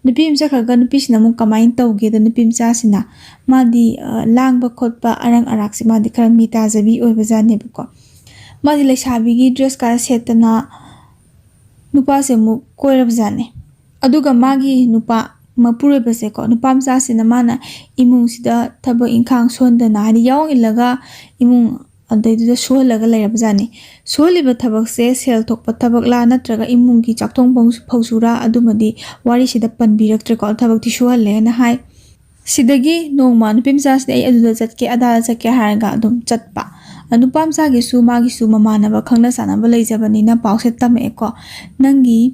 ꯅꯨꯄꯤ ꯑꯃ ꯆꯠꯈ꯭ꯔꯒ ꯅꯨꯄꯤꯁꯤꯅ ꯑꯃꯨꯛ ꯀꯃꯥꯏꯅ ꯇꯧꯒꯦꯗ, ꯅꯨꯄꯤ ꯃꯆꯥꯁꯤꯅ, ꯃꯥꯗꯤ, ꯑ, ꯂꯥꯡꯕ ꯈꯣꯠꯄ, ꯑꯔꯪ ꯑꯔꯥꯛꯁꯦ ꯃꯥꯗꯤ ꯈꯔ ꯃꯤ ꯇꯥꯖꯕꯤ ꯑꯣꯏꯕꯖꯥꯠꯅꯦꯕꯀꯣ꯫ ꯃꯥꯗꯤ ꯂꯩꯁꯥꯕꯤꯒꯤ ꯗ꯭ꯔꯦꯁꯀ ꯁꯦꯠꯇꯅ ꯅꯨꯄꯥꯁꯦ ꯑꯃꯨꯛ ꯀꯣꯏꯔꯕꯖꯥꯠꯅꯦ꯫ ꯑꯗꯨꯒ ꯃꯥꯒꯤ ꯅꯨꯄꯥ ꯃꯄꯨꯔꯣꯏꯕꯁꯦꯀꯣ, ꯅꯨꯄꯥ ꯃꯆꯥꯁꯤꯅ ꯃꯥꯅ ꯏꯃꯨꯡꯁꯤꯗ ꯊꯕꯛ ꯏꯪꯈꯥꯡ ꯁꯨꯍꯟꯗꯅ, ꯍꯥꯏꯗꯤ ꯌꯥꯎ ꯏꯜꯂꯒ ꯏꯃꯨꯡ ꯑꯗꯩꯗꯨꯗ ꯁꯨꯍꯜꯂꯒ ꯂꯩꯔꯕꯖꯥꯠꯅꯤ꯫ ꯁꯨꯍꯜꯂꯤꯕ ꯊꯕꯛꯁꯦ ꯁꯦꯜ ꯊꯣꯛꯄ ꯊꯕꯛꯂꯥ ꯅꯠꯇ꯭ꯔꯒ ꯏꯃꯨꯡꯒꯤ ꯆꯥꯛꯊꯣꯡ ꯐꯧ-, ꯐꯧꯁꯨꯔꯥ, ꯑꯗꯨꯃꯗꯤ ꯋꯥꯔꯤꯁꯤꯗ ꯄꯟꯕꯤꯔꯛꯇ꯭ꯔꯦꯀꯣ, ꯊꯕꯛꯇꯤ ꯁꯨꯍꯜꯂꯦꯅ ꯍꯥꯏ꯫ ꯁꯤꯗꯒꯤ ꯅꯣꯡꯃ ꯅꯨꯄꯤ ꯃꯆꯥꯁꯤꯗ "ꯑꯩ ꯑꯗꯨꯗ ꯆꯠꯀꯦ, ꯑꯗꯥꯗ ꯆꯠꯀꯦ" ꯍꯥꯏꯔꯒ ꯑꯗꯨꯝ ꯆꯠꯄ꯫ ꯑ, ꯅꯨꯄꯥ ꯃꯆꯥꯒꯤꯁꯨ ꯃꯥꯒꯤꯁꯨ ꯃꯃꯥꯟꯅꯕ ꯈꯪꯅ ꯆꯥꯟꯅꯕ ꯂꯩꯖꯕꯅꯤꯅ ꯄꯥꯎꯁꯦ ꯇꯝꯃꯛꯑꯦꯀꯣ, "ꯅꯪꯒꯤ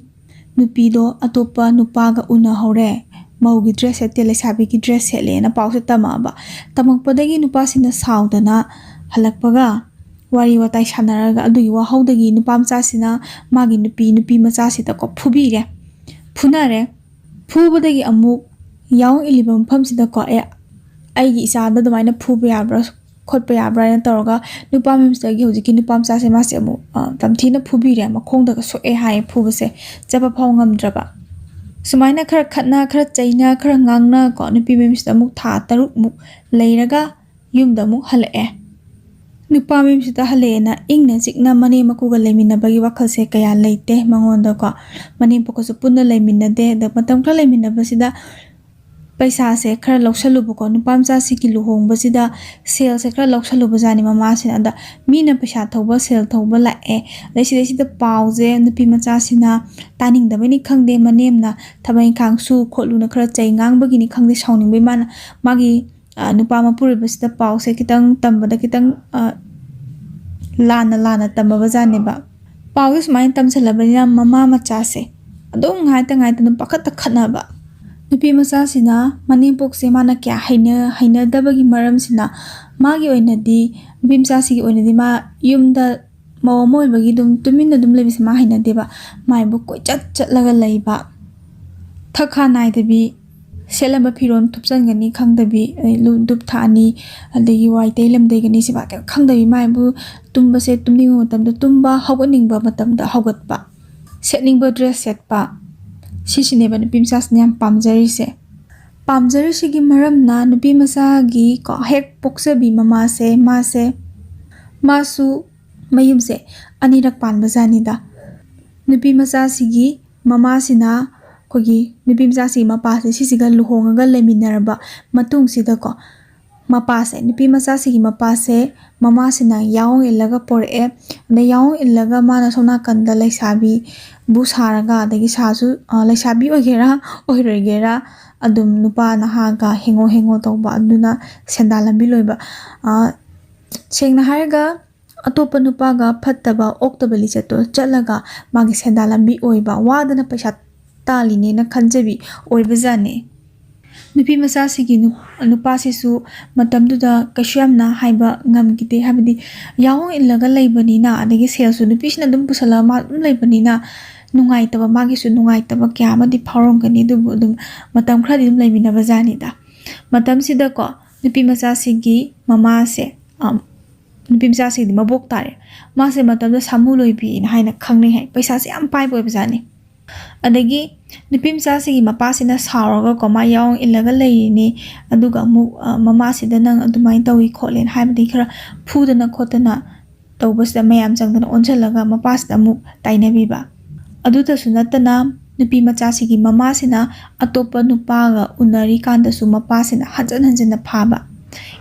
ꯅꯨꯄꯤꯗꯣ ꯑꯇꯣꯞꯄ ꯅꯨꯄꯥꯒ ꯎꯅꯍꯧꯔꯦ, ꯃꯧꯒꯤ ꯗ꯭ꯔꯦꯁ ꯁꯦꯠꯇꯦ, ꯂꯩꯁꯥꯕꯤꯒꯤ ꯗ꯭ꯔꯦꯁ ꯁꯦꯠꯂꯦꯅ" ꯄꯥꯎꯁꯦ ꯇꯝꯃꯛꯑꯕ꯫ ꯇꯝꯃꯛꯄꯗꯒꯤ ꯅꯨꯄꯥꯁꯤꯅ ꯁꯥꯎꯗꯅ ꯍꯜꯂꯛꯄꯒ ꯋꯥꯔꯤ ꯋꯥꯇꯥꯏ ꯁꯥꯟꯅꯔꯒ ꯑꯗꯨꯒꯤ ꯋꯥꯍꯧꯗꯒꯤ ꯅꯨꯄꯥ ꯃꯆꯥꯁꯤꯅ ꯃꯥꯒꯤ ꯅꯨꯄꯤ ꯅꯨꯄꯤ ꯃꯆꯥꯁꯤꯗꯀꯣ ꯐꯨꯕꯤꯔꯦ꯫ ꯐꯨꯅꯔꯦ꯫ ꯐꯨꯕꯗꯒꯤ ꯑꯃꯨꯛ ꯌꯥꯑꯣꯡ ꯏꯜꯂꯤꯕ ꯃꯐꯝꯁꯤꯗꯀꯣ, "ꯑꯦ, ꯑꯩꯒꯤ ꯏꯆꯥꯗ ꯑꯗꯨꯃꯥꯏꯅ ꯐꯨꯕ ꯌꯥꯕ꯭ꯔꯥ, ꯈꯣꯠꯄ ꯌꯥꯕ꯭ꯔꯥ?" ꯍꯥꯏꯅ ꯇꯧꯔꯒ ꯅꯨꯄꯥ ꯃꯌꯨꯝꯁꯤꯗꯒꯤ ꯍꯧꯖꯤꯛꯀꯤ ꯅꯨꯄꯥ ꯃꯆꯥꯁꯦ ꯃꯥꯁꯦ ꯑꯃꯨꯛ, ꯑ, ꯇꯝꯊꯤꯅ ꯐꯨꯕꯤꯔꯦ, ꯃꯈꯣꯡꯗꯒ ꯁꯣꯛꯑꯦ ꯍꯥꯏꯌꯦ ꯐꯨꯕꯁꯦ, ꯆꯠꯄ ꯐꯥꯎ ꯉꯝꯗ꯭ꯔꯕ꯫ ꯁꯨꯃꯥꯏꯅ ꯈꯔ ꯈꯠꯅ, ꯈꯔ ꯆꯩꯅ, ꯈꯔ ꯉꯥꯡꯅ ꯀꯣ, ꯅꯨꯄꯤ ꯃꯌꯨꯝꯁꯤꯗ ꯑꯃꯨꯛ ꯊꯥ ꯇꯔꯨꯛꯃꯨꯛ ꯂꯩꯔꯒ ꯌꯨꯝꯗ ꯑꯃꯨꯛ ꯍꯜꯂꯛꯑꯦ꯫ ꯅꯨꯄꯥ ꯃꯌꯨꯝꯁꯤꯗ ꯍꯜꯂꯛꯑꯦꯅ ꯏꯪꯅ ꯆꯤꯛꯅ ꯃꯅꯦꯝ ꯃꯀꯨꯒ ꯂꯩꯃꯤꯟꯅꯕꯒꯤ ꯋꯥꯈꯜꯁꯦ ꯀꯌꯥ ꯂꯩꯇꯦ ꯃꯉꯣꯟꯗꯀꯣ꯫ ꯃꯅꯦꯝ ꯄꯣꯛꯀꯁꯨ ꯄꯨꯟꯅ ꯂꯩꯃꯤꯟꯅꯗꯦ꯫ ꯑꯗ ꯃꯇꯝ ꯈꯔ ꯂꯩꯃꯤꯟꯅꯕꯁꯤꯗ ꯄꯩꯁꯥꯁꯦ ꯈꯔ ꯂꯧꯁꯜꯂꯨꯕꯀꯣ, ꯅꯨꯄꯥ ꯃꯆꯥꯁꯤꯒꯤ ꯂꯨꯍꯣꯡꯕꯁꯤꯗ ꯁꯦꯜꯁꯦ ꯈꯔ ꯂꯧꯁꯜꯂꯨꯕꯖꯥꯠꯅꯤ ꯃꯃꯥꯁꯤꯅ꯫ ꯑꯗ ꯃꯤꯅ ꯄꯩꯁꯥ ꯊꯧꯕ, ꯁꯦꯜ ꯊꯧꯕ ꯂꯥꯛꯑꯦ, ꯑꯗꯩ ꯁꯤꯗꯩꯁꯤꯗ ꯄꯥꯎꯁꯦ ꯅꯨꯄꯤ ꯃꯆꯥꯁꯤꯅ ꯇꯥꯅꯤꯡꯗꯕꯩꯅꯤ ꯈꯪꯗꯦ, ꯃꯅꯦꯝꯅ ꯊꯕꯛ ꯏꯪꯈꯥꯡ ꯁꯨ ꯈꯣꯠꯂꯨꯅ ꯈꯔ ꯆꯩ ꯉꯥꯡꯕꯒꯤꯅꯤ ꯈꯪꯗꯦ, ꯁꯥꯎꯅꯤꯡꯕꯩ ꯃꯥꯅ ꯃꯥꯒꯤ, ꯑ, ꯅꯨꯄꯥ ꯃꯄꯨꯔꯣꯏꯕꯁꯤꯗ ꯄꯥꯎꯁꯦ ꯈꯤꯇꯪ ꯇꯝꯕꯗ ꯈꯤꯇꯪ, ꯑ, ꯂꯥꯟꯅ ꯂꯥꯟꯅ ꯇꯝꯃꯕꯖꯥꯠꯅꯦꯕ꯫ ꯄꯥꯎꯁꯦ ꯁꯨꯃꯥꯏꯅ ꯇꯝꯁꯜꯂꯕꯅꯤꯅ ꯃꯃꯥ ꯃꯆꯥꯁꯦ ꯑꯗꯨꯝ ꯉꯥꯏꯇ ꯉꯥꯏꯇꯅ ꯄꯥꯈꯠꯇ ꯈꯠꯅꯕ꯫ ꯅꯨꯄꯤ ꯃꯆꯥꯁꯤꯅ ꯃꯅꯦꯝꯄꯣꯛꯁꯦ ꯃꯥꯅ ꯀꯌꯥ ꯍꯩꯅ-, ꯍꯩꯅꯗꯕꯒꯤ ꯃꯔꯝꯁꯤꯅ, ꯃꯥꯒꯤ ꯑꯣꯏꯅꯗꯤ, ꯅꯨꯄꯤ ꯃꯆꯥꯁꯤꯒꯤ ꯑꯣꯏꯅꯗꯤ ꯃꯥ ꯌꯨꯝꯗ ꯃꯧ ꯑꯃ ꯑꯣꯏꯕꯒꯤ ꯑꯗꯨꯝ ꯇꯨꯃꯤꯟꯅ ꯑꯗꯨꯝ ꯂꯩꯕꯁꯦ ꯃꯥ ꯍꯩꯅꯗꯦꯕ꯫ ꯃꯥꯏꯕꯨ ꯀꯣꯏꯆꯠ ꯆꯠꯂꯒ ꯂꯩꯕ, ꯊꯛ ꯈꯥ ꯅꯥꯏꯗꯕꯤ, ꯁꯦꯠꯂꯝꯕ ꯐꯤꯔꯣꯜ ꯊꯨꯞꯆꯟꯒꯅꯤ ꯈꯪꯗꯕꯤ, ꯑꯗꯩ ꯂꯨ-, ꯙꯨꯞ ꯊꯥꯛꯑꯅꯤ, ꯑꯗꯒꯤ ꯋꯥꯏ ꯇꯩ ꯂꯝꯗꯩꯒꯅꯤ, ꯁꯤꯕꯥ ꯀꯩꯝ ꯈꯪꯗꯕꯤ, ꯃꯥꯏꯕꯨ ꯇꯨꯝꯕꯁꯦ ꯇꯨꯝꯅꯤꯡꯕ ꯃꯇꯝꯗ ꯇꯨꯝꯕ, ꯍꯧꯒꯠꯅꯤꯡꯕ ꯃꯇꯝꯗ ꯍꯧꯒꯠꯄ, ꯁꯦꯠꯅꯤꯡꯕ ꯗ꯭ꯔꯦꯁ ꯁꯦꯠꯄ, ꯁꯤꯁꯤꯅꯦꯕ ꯅꯨꯄꯤ ꯃꯆꯥꯁꯤꯅ ꯌꯥꯝ ꯄꯥꯝꯖꯔꯤꯁꯦ꯫ ꯄꯥꯝꯖꯔꯤꯁꯤꯒꯤ ꯃꯔꯝꯅ ꯅꯨꯄꯤ ꯃꯆꯥꯒꯤ ꯀꯣ ꯍꯦꯛ ꯄꯣꯛꯆꯕꯤ ꯃꯃꯥꯁꯦ, ꯃꯥꯁꯦ, ꯃꯥꯁꯨ ꯃꯌꯨꯝꯁꯦ ꯑꯅꯤꯔꯛ ꯄꯥꯟꯕꯖꯥꯠꯅꯤꯗ꯫ ꯅꯨꯄꯤ ꯃꯆꯥꯁꯤꯒꯤ ꯃꯃꯥꯁꯤꯅ, ꯑꯩꯈꯣꯏꯒꯤ ꯅꯨꯄꯤ ꯃꯆꯥꯁꯤꯒꯤ ꯃꯄꯥꯁꯦ ꯁꯤꯁꯤꯒ ꯂꯨꯍꯣꯡꯉꯒ ꯂꯩꯃꯤꯟꯅꯔꯕ ꯃꯇꯨꯡꯁꯤꯗꯀꯣ, ꯃꯄꯥꯁꯦ, ꯅꯨꯄꯤ ꯃꯆꯥꯁꯤꯒꯤ ꯃꯄꯥꯁꯦ ꯃꯃꯥꯁꯤꯅ ꯌꯥꯑꯣꯡ ꯏꯜꯂꯒ ꯄꯣꯔꯛꯑꯦ꯫ ꯑꯗꯩ ꯌꯥꯑꯣꯡ ꯏꯜꯂꯒ ꯃꯥꯅ ꯁꯣꯝ ꯅꯥꯀꯟꯗ ꯂꯩꯁꯥꯕꯤꯕꯨ ꯁꯥꯔꯒ, ꯑꯗꯒꯤ ꯁꯥꯁꯨ, ꯑ, ꯂꯩꯁꯥꯕꯤ ꯑꯣꯏꯒꯦꯔꯥ ꯑꯣꯏꯔꯣꯏꯒꯦꯔꯥ, ꯑꯗꯨꯝ ꯅꯨꯄꯥ ꯅꯍꯥꯒ ꯍꯦꯡꯉꯣ ꯍꯦꯡꯉꯣ ꯇꯧꯕ, ꯑꯗꯨꯅ ꯁꯦꯟꯗꯥꯟ ꯂꯝꯕꯤ ꯂꯣꯏꯕ꯫ ꯑ, ꯁꯦꯡꯅ ꯍꯥꯏꯔꯒ, ꯑꯇꯣꯞꯄ ꯅꯨꯄꯥꯒ ꯐꯠꯇꯕ ꯑꯣꯛꯇꯕ ꯂꯤꯆꯠꯇꯣ ꯆꯠꯂꯒ ꯃꯥꯒꯤ ꯁꯦꯟꯗꯥꯟ ꯂꯝꯕꯤ ꯑꯣꯏꯕ, ꯋꯥꯗꯅ ꯄꯩꯁꯥ ꯇꯥꯜꯂꯤꯅꯦꯅ ꯈꯟꯖꯕꯤ ꯑꯣꯏꯕꯖꯥꯠꯅꯤ꯫ ꯅꯨꯄꯤ ꯃꯆꯥꯁꯤꯒꯤ ꯅꯨ- ꯅꯨꯄꯥꯁꯤꯁꯨ ꯃꯇꯝꯗꯨꯗ ꯀꯩꯁꯨ ꯌꯥꯝꯅ ꯍꯥꯏꯕ ꯉꯝꯈꯤꯗꯦ꯫ ꯍꯥꯏꯕꯗꯤ ꯌꯥꯑꯣꯡ ꯏꯜꯂꯒ ꯂꯩꯕꯅꯤꯅ, ꯑꯗꯒꯤ ꯁꯦꯜꯁꯨ ꯅꯨꯄꯤꯁꯤꯅ ꯑꯗꯨꯝ ꯄꯨꯁꯜꯂꯒ ꯃꯥ ꯑꯗꯨꯝ ꯂꯩꯕꯅꯤꯅ, ꯅꯨꯡꯉꯥꯏꯇꯕ, ꯃꯥꯒꯤꯁꯨ ꯅꯨꯡꯉꯥꯏꯇꯕ ꯀꯌꯥ ꯑꯃꯗꯤ ꯐꯥꯎꯔꯝꯒꯅꯤ꯫ ꯑꯗꯨꯕꯨ ꯑꯗꯨꯝ ꯃꯇꯝ ꯈꯔꯗꯤ ꯑꯗꯨꯝ ꯂꯩꯃꯤꯟꯅꯕ ꯖꯥꯠꯅꯤꯗ꯫ ꯃꯇꯝꯁꯤꯗꯀꯣ, ꯅꯨꯄꯤ ꯃꯆꯥꯁꯤꯒꯤ ꯃꯃꯥꯁꯦ, ꯑꯝ, ꯅꯨꯄꯤ ꯃꯆꯥꯁꯤꯒꯤꯗꯤ ꯃꯕꯣꯛ ꯇꯥꯔꯦ, ꯃꯥꯁꯦ ꯃꯇꯝꯗ ꯁꯥꯃꯨ ꯂꯣꯏꯕꯤꯅ ꯍꯥꯏꯅ ꯈꯪꯅꯩ ꯍꯥꯏ꯫ ꯄꯩꯁꯥꯁꯦ ꯌꯥꯝ ꯄꯥꯏꯕ ꯑꯣꯏꯕ ꯖꯥꯠꯅꯤ꯫ ꯑꯗꯒꯤ ꯅꯨꯄꯤ ꯃꯆꯥꯁꯤꯒꯤ ꯃꯄꯥꯁꯤꯅ ꯁꯥꯎꯔꯒꯀꯣ, ꯃꯥ ꯌꯥꯑꯣꯡ ꯏꯜꯂꯒ ꯂꯩꯔꯤꯅꯤ, ꯑꯗꯨꯒ ꯑꯃꯨꯛ, ꯑ, ꯃꯃꯥꯁꯤꯗ "ꯅꯪ ꯑꯗꯨꯃꯥꯏꯅ ꯇꯧꯏ ꯈꯣꯠꯂꯦꯅ" ꯍꯥꯏꯕꯗꯒꯤ ꯈꯔ ꯐꯨꯗꯅ ꯈꯣꯠꯇꯅ ꯇꯧꯕꯁꯤꯗ, ꯃꯌꯥꯝ ꯆꯪꯗꯅ ꯑꯣꯟꯁꯤꯜꯂꯒ ꯃꯄꯥꯁꯤꯗ ꯑꯃꯨꯛ ꯇꯥꯏꯅꯕꯤꯕ꯫ ꯑꯗꯨꯇꯁꯨ ꯅꯠꯇꯅ, ꯅꯨꯄꯤ ꯃꯆꯥꯁꯤꯒꯤ ꯃꯃꯥꯁꯤꯅ ꯑꯇꯣꯞꯄ ꯅꯨꯄꯥꯒ ꯎꯅꯔꯤꯀꯥꯟꯗꯁꯨ ꯃꯄꯥꯁꯤꯅ ꯍꯟꯖꯟ ꯍꯟꯖꯟꯅ ꯐꯥꯕ꯫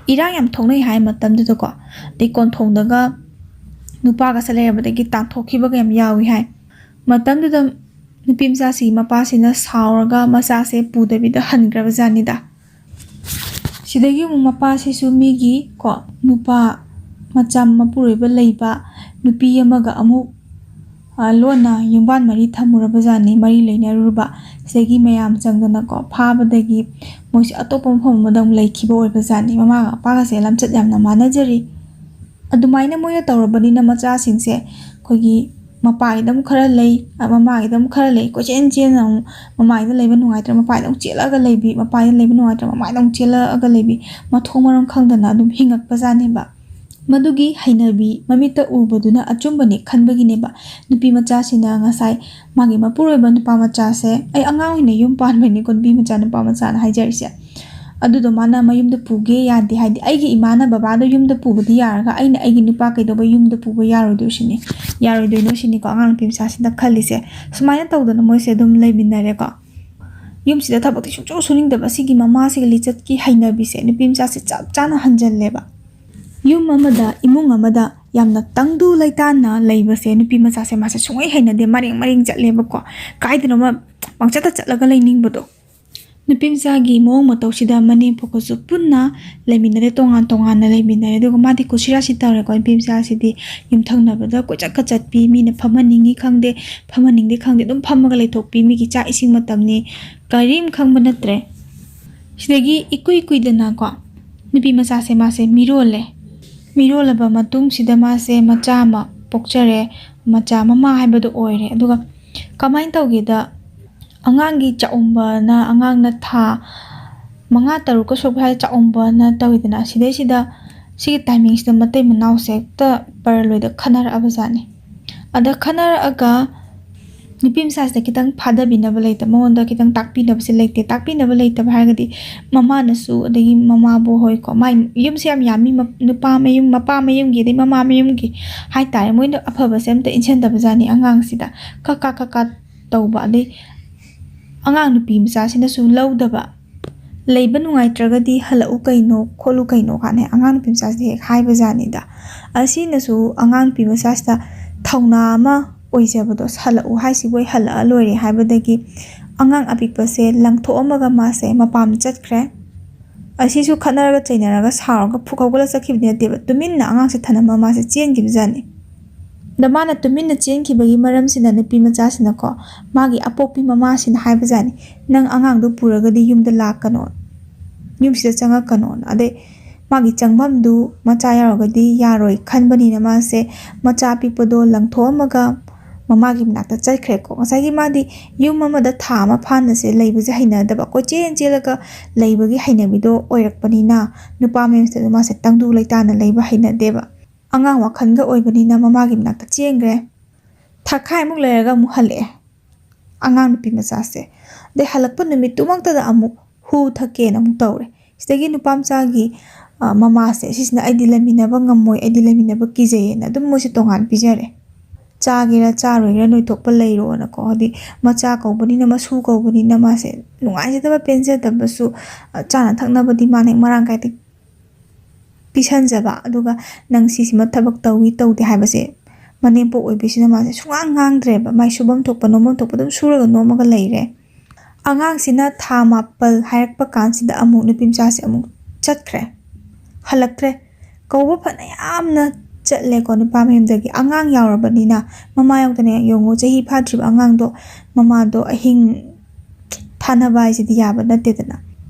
ꯏꯔꯥꯡ ꯌꯥꯝ ꯊꯣꯛꯅꯩ ꯍꯥꯏ ꯃꯇꯝꯗꯨꯗꯀꯣ꯫ ꯑꯗꯩ ꯀꯣꯟꯊꯣꯡꯗꯒ ꯅꯨꯄꯥꯒ ꯁꯠ ꯂꯩꯔꯝꯕꯗꯒꯤ ꯇꯥꯟꯊꯣꯛꯈꯤꯕꯒ ꯌꯥꯝ ꯌꯥꯎꯏ ꯍꯥꯏ꯫ ꯃꯇꯝꯗꯨꯗ ꯅꯨꯄꯤ ꯃꯆꯥꯁꯤꯒꯤ ꯃꯄꯥꯁꯤꯅ ꯁꯥꯎꯔꯒ ꯃꯆꯥꯁꯦ ꯄꯨꯗꯕꯤꯗ ꯍꯟꯈ꯭ꯔꯕ ꯖꯥꯠꯅꯤꯗ꯫ ꯁꯤꯗꯒꯤ ꯑꯃꯨꯛ ꯃꯄꯥꯁꯤꯁꯨ ꯃꯤꯒꯤ ꯀꯣ, ꯅꯨꯄꯥ ꯃꯆꯥ ꯃꯄꯨꯔꯣꯏꯕ ꯂꯩꯕ ꯅꯨꯄꯤ ꯑꯃꯒ ꯑꯃꯨꯛ, ꯑ, ꯂꯣꯟꯅ ꯌꯨꯝꯕꯥꯟ ꯃꯔꯤ ꯊꯝꯃꯨꯔꯕ ꯖꯥꯠꯅꯤ, ꯃꯔꯤ ꯂꯩꯅꯔꯨꯔꯕ꯫ ꯁꯤꯗꯒꯤ ꯃꯌꯥꯝ ꯆꯪꯗꯅꯀꯣ, ꯐꯥꯕꯗꯒꯤ ꯃꯣꯏꯁꯦ ꯑꯇꯣꯞꯄ ꯃꯐꯝ ꯑꯃꯗ ꯑꯃꯨꯛ ꯂꯩꯈꯤꯕ ꯑꯣꯏꯕ ꯖꯥꯠꯅꯤ꯫ ꯃꯃꯥꯒ ꯃꯄꯥꯒꯁꯦ ꯂꯝꯆꯠ ꯌꯥꯝꯅ ꯃꯥꯟꯅꯖꯔꯤ꯫ ꯑꯗꯨꯃꯥꯏꯅ ꯃꯣꯏꯅ ꯇꯧꯔꯕꯅꯤꯅ ꯃꯆꯥꯁꯤꯡꯁꯦ ꯑꯩꯈꯣꯏꯒꯤ ꯃꯄꯥꯒꯤꯗ ꯑꯃꯨꯛ ꯈꯔ ꯂꯩ, ꯑ, ꯃꯃꯥꯒꯤꯗ ꯑꯃꯨꯛ ꯈꯔ ꯂꯩ, ꯀꯣꯏꯆꯦꯟ ꯆꯦꯟꯅ ꯑꯃꯨꯛ ꯃꯃꯥꯒꯤꯗ ꯂꯩꯕ ꯅꯨꯡꯉꯥꯏꯇ꯭ꯔ ꯃꯄꯥꯒꯤꯗ ꯑꯃꯨꯛ ꯆꯦꯜꯂꯛꯑꯒ ꯂꯩꯕꯤ, ꯃꯄꯥꯒꯤꯗ ꯂꯩꯕ ꯅꯨꯡꯉꯥꯏꯇ꯭ꯔ ꯃꯃꯥꯒꯤꯗ ꯑꯃꯨꯛ ꯆꯦꯜꯂꯛꯑꯒ ꯂꯩꯕꯤ, ꯃꯊꯣꯡ ꯃꯔꯝ ꯈꯪꯗꯅ ꯑꯗꯨꯝ ꯍꯤꯡꯉꯛꯄ ꯖꯥꯠꯅꯦꯕ꯫ ꯃꯗꯨꯒꯤ ꯍꯩꯅꯕꯤ ꯃꯃꯤꯠꯇ ꯎꯕꯗꯨꯅ ꯑꯆꯨꯝꯕꯅꯤ ꯈꯟꯕꯒꯤꯅꯦꯕ ꯅꯨꯄꯤ ꯃꯆꯥꯁꯤꯅ ꯉꯁꯥꯏ ꯃꯥꯒꯤ ꯃꯄꯨꯔꯣꯏꯕ ꯅꯨꯄꯥ ꯃꯆꯥꯁꯦ, "ꯑꯩ ꯑꯉꯥꯡ ꯑꯣꯏꯅ ꯌꯨꯝ ꯄꯥꯟꯕꯅꯤꯀꯣ ꯅꯨꯄꯤ ꯃꯆꯥ, ꯅꯨꯄꯥ ꯃꯆꯥꯅ ꯍꯥꯏꯖꯔꯤꯁꯦ"꯫ ꯑꯗꯨꯗꯣ ꯃꯥꯅ ꯃꯌꯨꯝꯗ ꯄꯨꯒꯦ ꯌꯥꯗꯦ, ꯍꯥꯏꯗꯤ ꯑꯩꯒꯤ ꯏꯃꯥꯅ ꯕꯕꯥꯗꯣ ꯌꯨꯝꯗ ꯄꯨꯕꯗꯤ ꯌꯥꯔꯒ ꯑꯩꯅ ꯑꯩꯒꯤ ꯅꯨꯄꯥ ꯀꯩꯗꯧꯕ ꯌꯨꯝꯗ ꯄꯨꯕ ꯌꯥꯔꯣꯏꯗꯣꯏ ꯁꯤꯅꯤ, ꯌꯥꯔꯣꯏꯗꯣꯏꯅꯣ ꯁꯤꯅꯤꯀꯣ ꯑꯉꯥꯡ ꯅꯨꯄꯤ ꯃꯆꯥꯁꯤꯅ ꯈꯜꯂꯤꯁꯦ꯫ ꯁꯨꯃꯥꯏꯅ ꯇꯧꯗꯅ ꯃꯣꯏꯁꯦ ꯑꯗꯨꯝ ꯂꯩꯃꯤꯟꯅꯔꯦꯀꯣ꯫ ꯌꯨꯝꯁꯤꯗ ꯊꯕꯛꯇꯤ ꯁꯨꯡꯁꯨ ꯁꯨꯅꯤꯡꯗꯕ ꯁꯤꯒꯤ ꯃꯃꯥꯁꯤꯒꯤ ꯂꯤꯆꯠꯀꯤ ꯍꯩꯅꯕꯤꯁꯦ ꯅꯨꯄꯤ ꯃꯆꯥꯁꯦ ꯆꯞ ꯆꯥꯅ ꯍꯟꯖꯜꯂꯦꯕ꯫ ꯌꯨꯝ ꯑꯃꯗ, ꯏꯃꯨꯡ ꯑꯃꯗ ꯌꯥꯝꯅ ꯇꯪꯗꯨ ꯂꯩꯇꯥꯅ ꯂꯩꯕꯁꯦ ꯅꯨꯄꯤ ꯃꯆꯥꯁꯦ ꯃꯥꯁꯦ ꯁꯨꯡꯍꯩ ꯍꯩꯅꯗꯦ, ꯃꯔꯦꯡ ꯃꯔꯦꯡ ꯆꯠꯂꯦꯕꯀꯣ꯫ ꯀꯥꯏꯗꯅꯣꯃ ꯄꯪꯆꯠꯇ ꯆꯠꯂꯒ ꯂꯩꯅꯤꯡꯕꯗꯣ꯫ ꯅꯨꯄꯤ ꯃꯆꯥꯒꯤ ꯃꯑꯣꯡ ꯃꯇꯧꯁꯤꯗ ꯃꯅꯦꯝꯄꯣꯛꯀꯁꯨ ꯄꯨꯟꯅ ꯂꯩꯃꯤꯟꯅꯔꯦ, ꯇꯣꯉꯥꯟ ꯇꯣꯉꯥꯟꯅ ꯂꯩꯃꯤꯟꯅꯔꯦ꯫ ꯑꯗꯨꯒ ꯃꯥꯗꯤ ꯀꯨꯁꯤꯔꯥꯁꯤ ꯇꯧꯔꯦꯀꯣ꯫ ꯅꯨꯄꯤ ꯃꯆꯥꯁꯤꯗꯤ ꯌꯨꯝꯊꯪꯅꯕꯗ ꯀꯣꯏꯆꯠꯀ ꯆꯠꯄꯤ, ꯃꯤꯅ ꯐꯝꯍꯟꯅꯤꯡꯉꯤ ꯈꯪꯗꯦ, ꯐꯝꯍꯟꯅꯤꯡꯗꯦ ꯈꯪꯗꯦ, ꯑꯗꯨꯝ ꯐꯝꯃꯒ ꯂꯩꯊꯣꯛꯄꯤ꯫ ꯃꯤꯒꯤ ꯆꯥꯛ ꯏꯁꯤꯡ ꯃꯇꯝꯅꯤ, ꯀꯔꯤꯝ ꯈꯪꯕ ꯅꯠꯇ꯭ꯔꯦ꯫ ꯁꯤꯗꯒꯤ ꯏꯀꯨꯏ ꯀꯨꯏꯗꯅꯀꯣ, ꯅꯨꯄꯤ ꯃꯆꯥꯁꯦ ꯃꯥꯁꯦ ꯃꯤꯔꯣꯜꯂꯦ꯫ ꯃꯤꯔꯣꯜꯂꯕ ꯃꯇꯨꯡꯁꯤꯗ ꯃꯥꯁꯦ ꯃꯆꯥ ꯑꯃ ꯄꯣꯛꯆꯔꯦ꯫ ꯃꯆꯥ, ꯃꯃꯥ ꯍꯥꯏꯕꯗꯣ ꯑꯣꯏꯔꯦ꯫ ꯑꯗꯨꯒ ꯀꯃꯥꯏꯅ ꯇꯧꯒꯦꯗ, ꯑꯉꯥꯡꯒꯤ ꯆꯥꯛꯎꯝꯕꯅ, ꯑꯉꯥꯡꯅ ꯊꯥ ꯃꯉꯥ ꯇꯔꯨꯛꯀ ꯁꯨꯔꯛꯄ ꯍꯥꯏ ꯆꯥꯛꯎꯝꯕꯅ ꯇꯧꯋꯤꯗꯅ, ꯁꯤꯗꯩꯁꯤꯗ ꯁꯤꯒꯤ ꯇꯥꯏꯃꯤꯡꯁꯤꯗ ꯃꯇꯩ ꯃꯅꯥꯎꯁꯦ ꯍꯦꯛꯇ ꯄꯔꯂꯣꯏꯗ ꯈꯠꯅꯔꯛꯑꯕ ꯖꯥꯠꯅꯤ꯫ ꯑꯗ ꯈꯠꯅꯔꯛꯑꯒ ꯅꯨꯄꯤ ꯃꯆꯥꯁꯤꯗ ꯈꯤꯇꯪ ꯐꯥꯗꯕꯤꯅꯕ ꯂꯩꯇꯕ, ꯃꯉꯣꯟꯗ ꯈꯤꯇꯪ ꯇꯥꯛꯄꯤꯅꯕꯁꯦ ꯂꯩꯇꯦ꯫ ꯇꯥꯛꯄꯤꯅꯕ ꯂꯩꯇꯕ ꯍꯥꯏꯔꯒꯗꯤ ꯃꯃꯥꯅꯁꯨ, ꯑꯗꯒꯤ ꯃꯃꯥꯕꯨ ꯍꯣꯏꯀꯣ, ꯃꯥꯏ ꯌꯨꯝꯁꯦ ꯌꯥꯝ ꯌꯥꯝꯃꯤ, ꯃ-, ꯅꯨꯄꯥ ꯃꯌꯨꯝ, ꯃꯄꯥ ꯃꯌꯨꯝꯒꯤ, ꯑꯗꯩ ꯃꯃꯥ ꯃꯌꯨꯝꯒꯤ ꯍꯥꯏꯇꯥꯔꯦ, ꯃꯣꯏꯅ ꯑꯐꯕꯁꯦ ꯑꯝꯇ ꯏꯟꯁꯤꯟꯗꯕ ꯖꯥꯠꯅꯤ꯫ ꯑꯉꯥꯡꯁꯤꯗ ꯀꯛ ꯀꯥ ꯀꯛ ꯀꯥ ꯇꯧꯕ, ꯑꯗꯩ ꯑꯉꯥꯡ ꯅꯨꯄꯤ ꯃꯆꯥꯁꯤꯅꯁꯨ ꯂꯧꯗꯕ, ꯂꯩꯕ ꯅꯨꯡꯉꯥꯏꯇ꯭ꯔꯒꯗꯤ ꯍꯜꯂꯛꯎ ꯀꯩꯅꯣ, ꯈꯣꯠꯂꯨ ꯀꯩꯅꯣ ꯀꯥꯏꯅ ꯑꯉꯥꯡ ꯅꯨꯄꯤ ꯃꯆꯥꯁꯤꯗ ꯍꯦꯛ ꯍꯥꯏꯕ ꯖꯥꯠꯅꯤꯗ꯫ ꯑꯁꯤꯅꯁꯨ ꯑꯉꯥꯡ ꯅꯨꯄꯤ ꯃꯆꯥꯁꯤꯗ ꯊꯧꯅꯥ ꯑꯃ ꯑꯣꯏꯖꯕꯗꯣ, "ꯍꯜꯂꯛꯎ ꯍꯥꯏꯁꯤꯕꯨ ꯑꯩ ꯍꯜꯂꯛꯑ ꯂꯣꯏꯔꯦ" ꯍꯥꯏꯕꯗꯒꯤ ꯑꯉꯥꯡ ꯑꯄꯤꯛꯄꯁꯦ ꯂꯪꯊꯣꯛꯑꯝꯃꯒ ꯃꯥꯁꯦ ꯃꯄꯥꯝꯗ ꯆꯠꯈ꯭ꯔꯦ꯫ ꯑꯁꯤꯁꯨ ꯈꯠꯅꯔꯒ ꯆꯩꯅꯔꯒ ꯁꯥꯎꯔꯒ ꯐꯨꯛ ꯍꯧꯒꯠꯂ ꯆꯠꯈꯤꯕꯗꯤ ꯅꯠꯇꯦꯕ, ꯇꯨꯃꯤꯟꯅ ꯑꯉꯥꯡꯁꯦ ꯊꯅꯝꯃ ꯃꯥꯁꯦ ꯆꯦꯟꯈꯤꯕ ꯖꯥꯠꯅꯤ꯫ ꯑꯗ ꯃꯥꯅ ꯇꯨꯃꯤꯟꯅ ꯆꯦꯟꯈꯤꯕꯒꯤ ꯃꯔꯝꯁꯤꯅ ꯅꯨꯄꯤ ꯃꯆꯥꯁꯤꯅꯀꯣ, ꯃꯥꯒꯤ ꯑꯄꯣꯛꯄꯤ ꯃꯃꯥꯁꯤꯅ ꯍꯥꯏꯕ ꯖꯥꯠꯅꯤ, "ꯅꯪ ꯑꯉꯥꯡꯗꯨ ꯄꯨꯔꯒꯗꯤ ꯌꯨꯝꯗ ꯂꯥꯛꯀꯅꯣ, ꯌꯨꯝꯁꯤꯗ ꯆꯪꯉꯛꯀꯅꯣꯅ"꯫ ꯑꯗꯩ ꯃꯥꯒꯤ ꯆꯪꯐꯝꯗꯨ ꯃꯆꯥ ꯌꯥꯎꯔꯒꯗꯤ ꯌꯥꯔꯣꯏ ꯈꯟꯕꯅꯤꯅ ꯃꯥꯁꯦ ꯃꯆꯥ ꯑꯄꯤꯛꯄꯗꯣ ꯂꯪꯊꯣꯛꯑꯝꯃꯒ ꯃꯃꯥꯒꯤ ꯃꯅꯥꯛꯇ ꯆꯠꯈ꯭ꯔꯦꯀꯣ꯫ ꯉꯁꯥꯏꯒꯤ ꯃꯥꯗꯤ ꯌꯨꯝ ꯑꯃꯗ ꯊꯥ ꯑꯃ ꯐꯥꯅꯁꯦ ꯂꯩꯕꯁꯦ ꯍꯩꯅꯗꯕ, ꯀꯣꯏꯆꯦꯟ ꯆꯦꯜꯂꯒ ꯂꯩꯕꯒꯤ ꯍꯩꯅꯕꯤꯗꯣ ꯑꯣꯏꯔꯛꯄꯅꯤꯅ ꯅꯨꯄꯥ ꯃꯌꯨꯝꯁꯤꯗ ꯃꯥꯁꯦ ꯇꯪꯗꯨ ꯂꯩꯇꯥꯅ ꯂꯩꯕ ꯍꯩꯅꯗꯦꯕ꯫ ꯑꯉꯥꯡ ꯋꯥꯈꯜꯒ ꯑꯣꯏꯕꯅꯤꯅ ꯃꯃꯥꯒꯤ ꯃꯅꯥꯛꯇ ꯆꯦꯟꯈ꯭ꯔꯦ꯫ ꯊꯥꯈꯥꯏꯃꯨꯛ ꯂꯩꯔꯒ ꯑꯃꯨꯛ ꯍꯜꯂꯛꯑꯦ ꯑꯉꯥꯡ ꯅꯨꯄꯤ ꯃꯆꯥꯁꯦ꯫ ꯑꯗꯩ ꯍꯜꯂꯛꯄ ꯅꯨꯃꯤꯠꯇꯨꯃꯛꯇꯗ ꯑꯃꯨꯛ ꯍꯨ ꯊꯛꯀꯦꯅ ꯑꯃꯨꯛ ꯇꯧꯔꯦ꯫ ꯁꯤꯗꯒꯤ ꯅꯨꯄꯥ ꯃꯆꯥꯒꯤ, ꯑ, ꯃꯃꯥꯁꯦ ꯁꯤꯁꯤꯅ "ꯑꯩꯗꯤ ꯂꯩꯃꯤꯟꯅꯕ ꯉꯝꯃꯣꯏ, ꯑꯩꯗꯤ ꯂꯩꯃꯤꯟꯅꯕ ꯀꯤꯖꯩꯌꯦꯅ" ꯑꯗꯨꯝ ꯃꯣꯏꯁꯦ ꯇꯣꯉꯥꯟ ꯄꯤꯖꯔꯦ꯫ "ꯆꯥꯒꯦꯔꯥ ꯆꯥꯔꯣꯏꯒꯦꯔꯥ ꯅꯣꯏꯊꯣꯛꯄ ꯂꯩꯔꯣꯅꯀꯣ", ꯍꯥꯏꯗꯤ ꯃꯆꯥ ꯀꯧꯕꯅꯤꯅ, ꯃꯁꯨ ꯀꯧꯕꯅꯤꯅ ꯃꯥꯁꯦ ꯅꯨꯡꯉꯥꯏꯖꯗꯕ, ꯄꯦꯟꯖꯗꯕꯁꯨ, ꯑ, ꯆꯥꯅ ꯊꯛꯅꯕꯗꯤ ꯃꯥꯅ ꯍꯦꯛ ꯃꯔꯥꯡ ꯀꯥꯏꯗ ꯄꯤꯁꯟꯖꯕ꯫ ꯑꯗꯨꯒ "ꯅꯪ ꯁꯤꯁꯤꯃ ꯊꯕꯛ ꯇꯧꯏ ꯇꯧꯗꯦ" ꯍꯥꯏꯕꯁꯦ ꯃꯅꯦꯝꯄꯣꯛ ꯑꯣꯏꯕꯤꯁꯤꯅ ꯃꯥꯁꯦ ꯁꯨꯡꯉꯥꯡ ꯉꯥꯡꯗ꯭ꯔꯦꯕ꯫ ꯃꯥꯏ ꯁꯨꯐꯝ ꯊꯣꯛꯄ ꯅꯣꯝꯐꯝ ꯊꯣꯛꯄ ꯑꯗꯨꯝ ꯁꯨꯔꯒ ꯅꯣꯝꯃꯒ ꯂꯩꯔꯦ꯫ ꯑꯉꯥꯡꯁꯤꯅ ꯊꯥ ꯃꯥꯄꯜ ꯍꯥꯏꯔꯛꯄ ꯀꯥꯟꯁꯤꯗ ꯑꯃꯨꯛ ꯅꯨꯄꯤ ꯃꯆꯥꯁꯦ ꯑꯃꯨꯛ ꯆꯠꯈ꯭ꯔꯦ, ꯍꯜꯂꯛꯇ꯭ꯔꯦ꯫ ꯀꯧꯕ ꯐꯅ ꯌꯥꯝꯅ ꯆꯠꯂꯦꯀꯣ ꯅꯨꯄꯥ ꯃꯌꯨꯝꯗꯒꯤ, ꯑꯉꯥꯡ ꯌꯥꯎꯔꯕꯅꯤꯅ, ꯃꯃꯥ ꯌꯥꯎꯗꯅ ꯌꯦꯡꯉꯨ, ꯆꯍꯤ ꯐꯥꯗ꯭ꯔꯤꯕ ꯑꯉꯥꯡꯗꯣ ꯃꯃꯥꯗꯣ ꯑꯍꯤꯡ ꯊꯥꯅꯕ ꯍꯥꯏꯁꯤꯗꯤ ꯌꯥꯕ ꯅꯠꯇꯦꯗꯅ꯫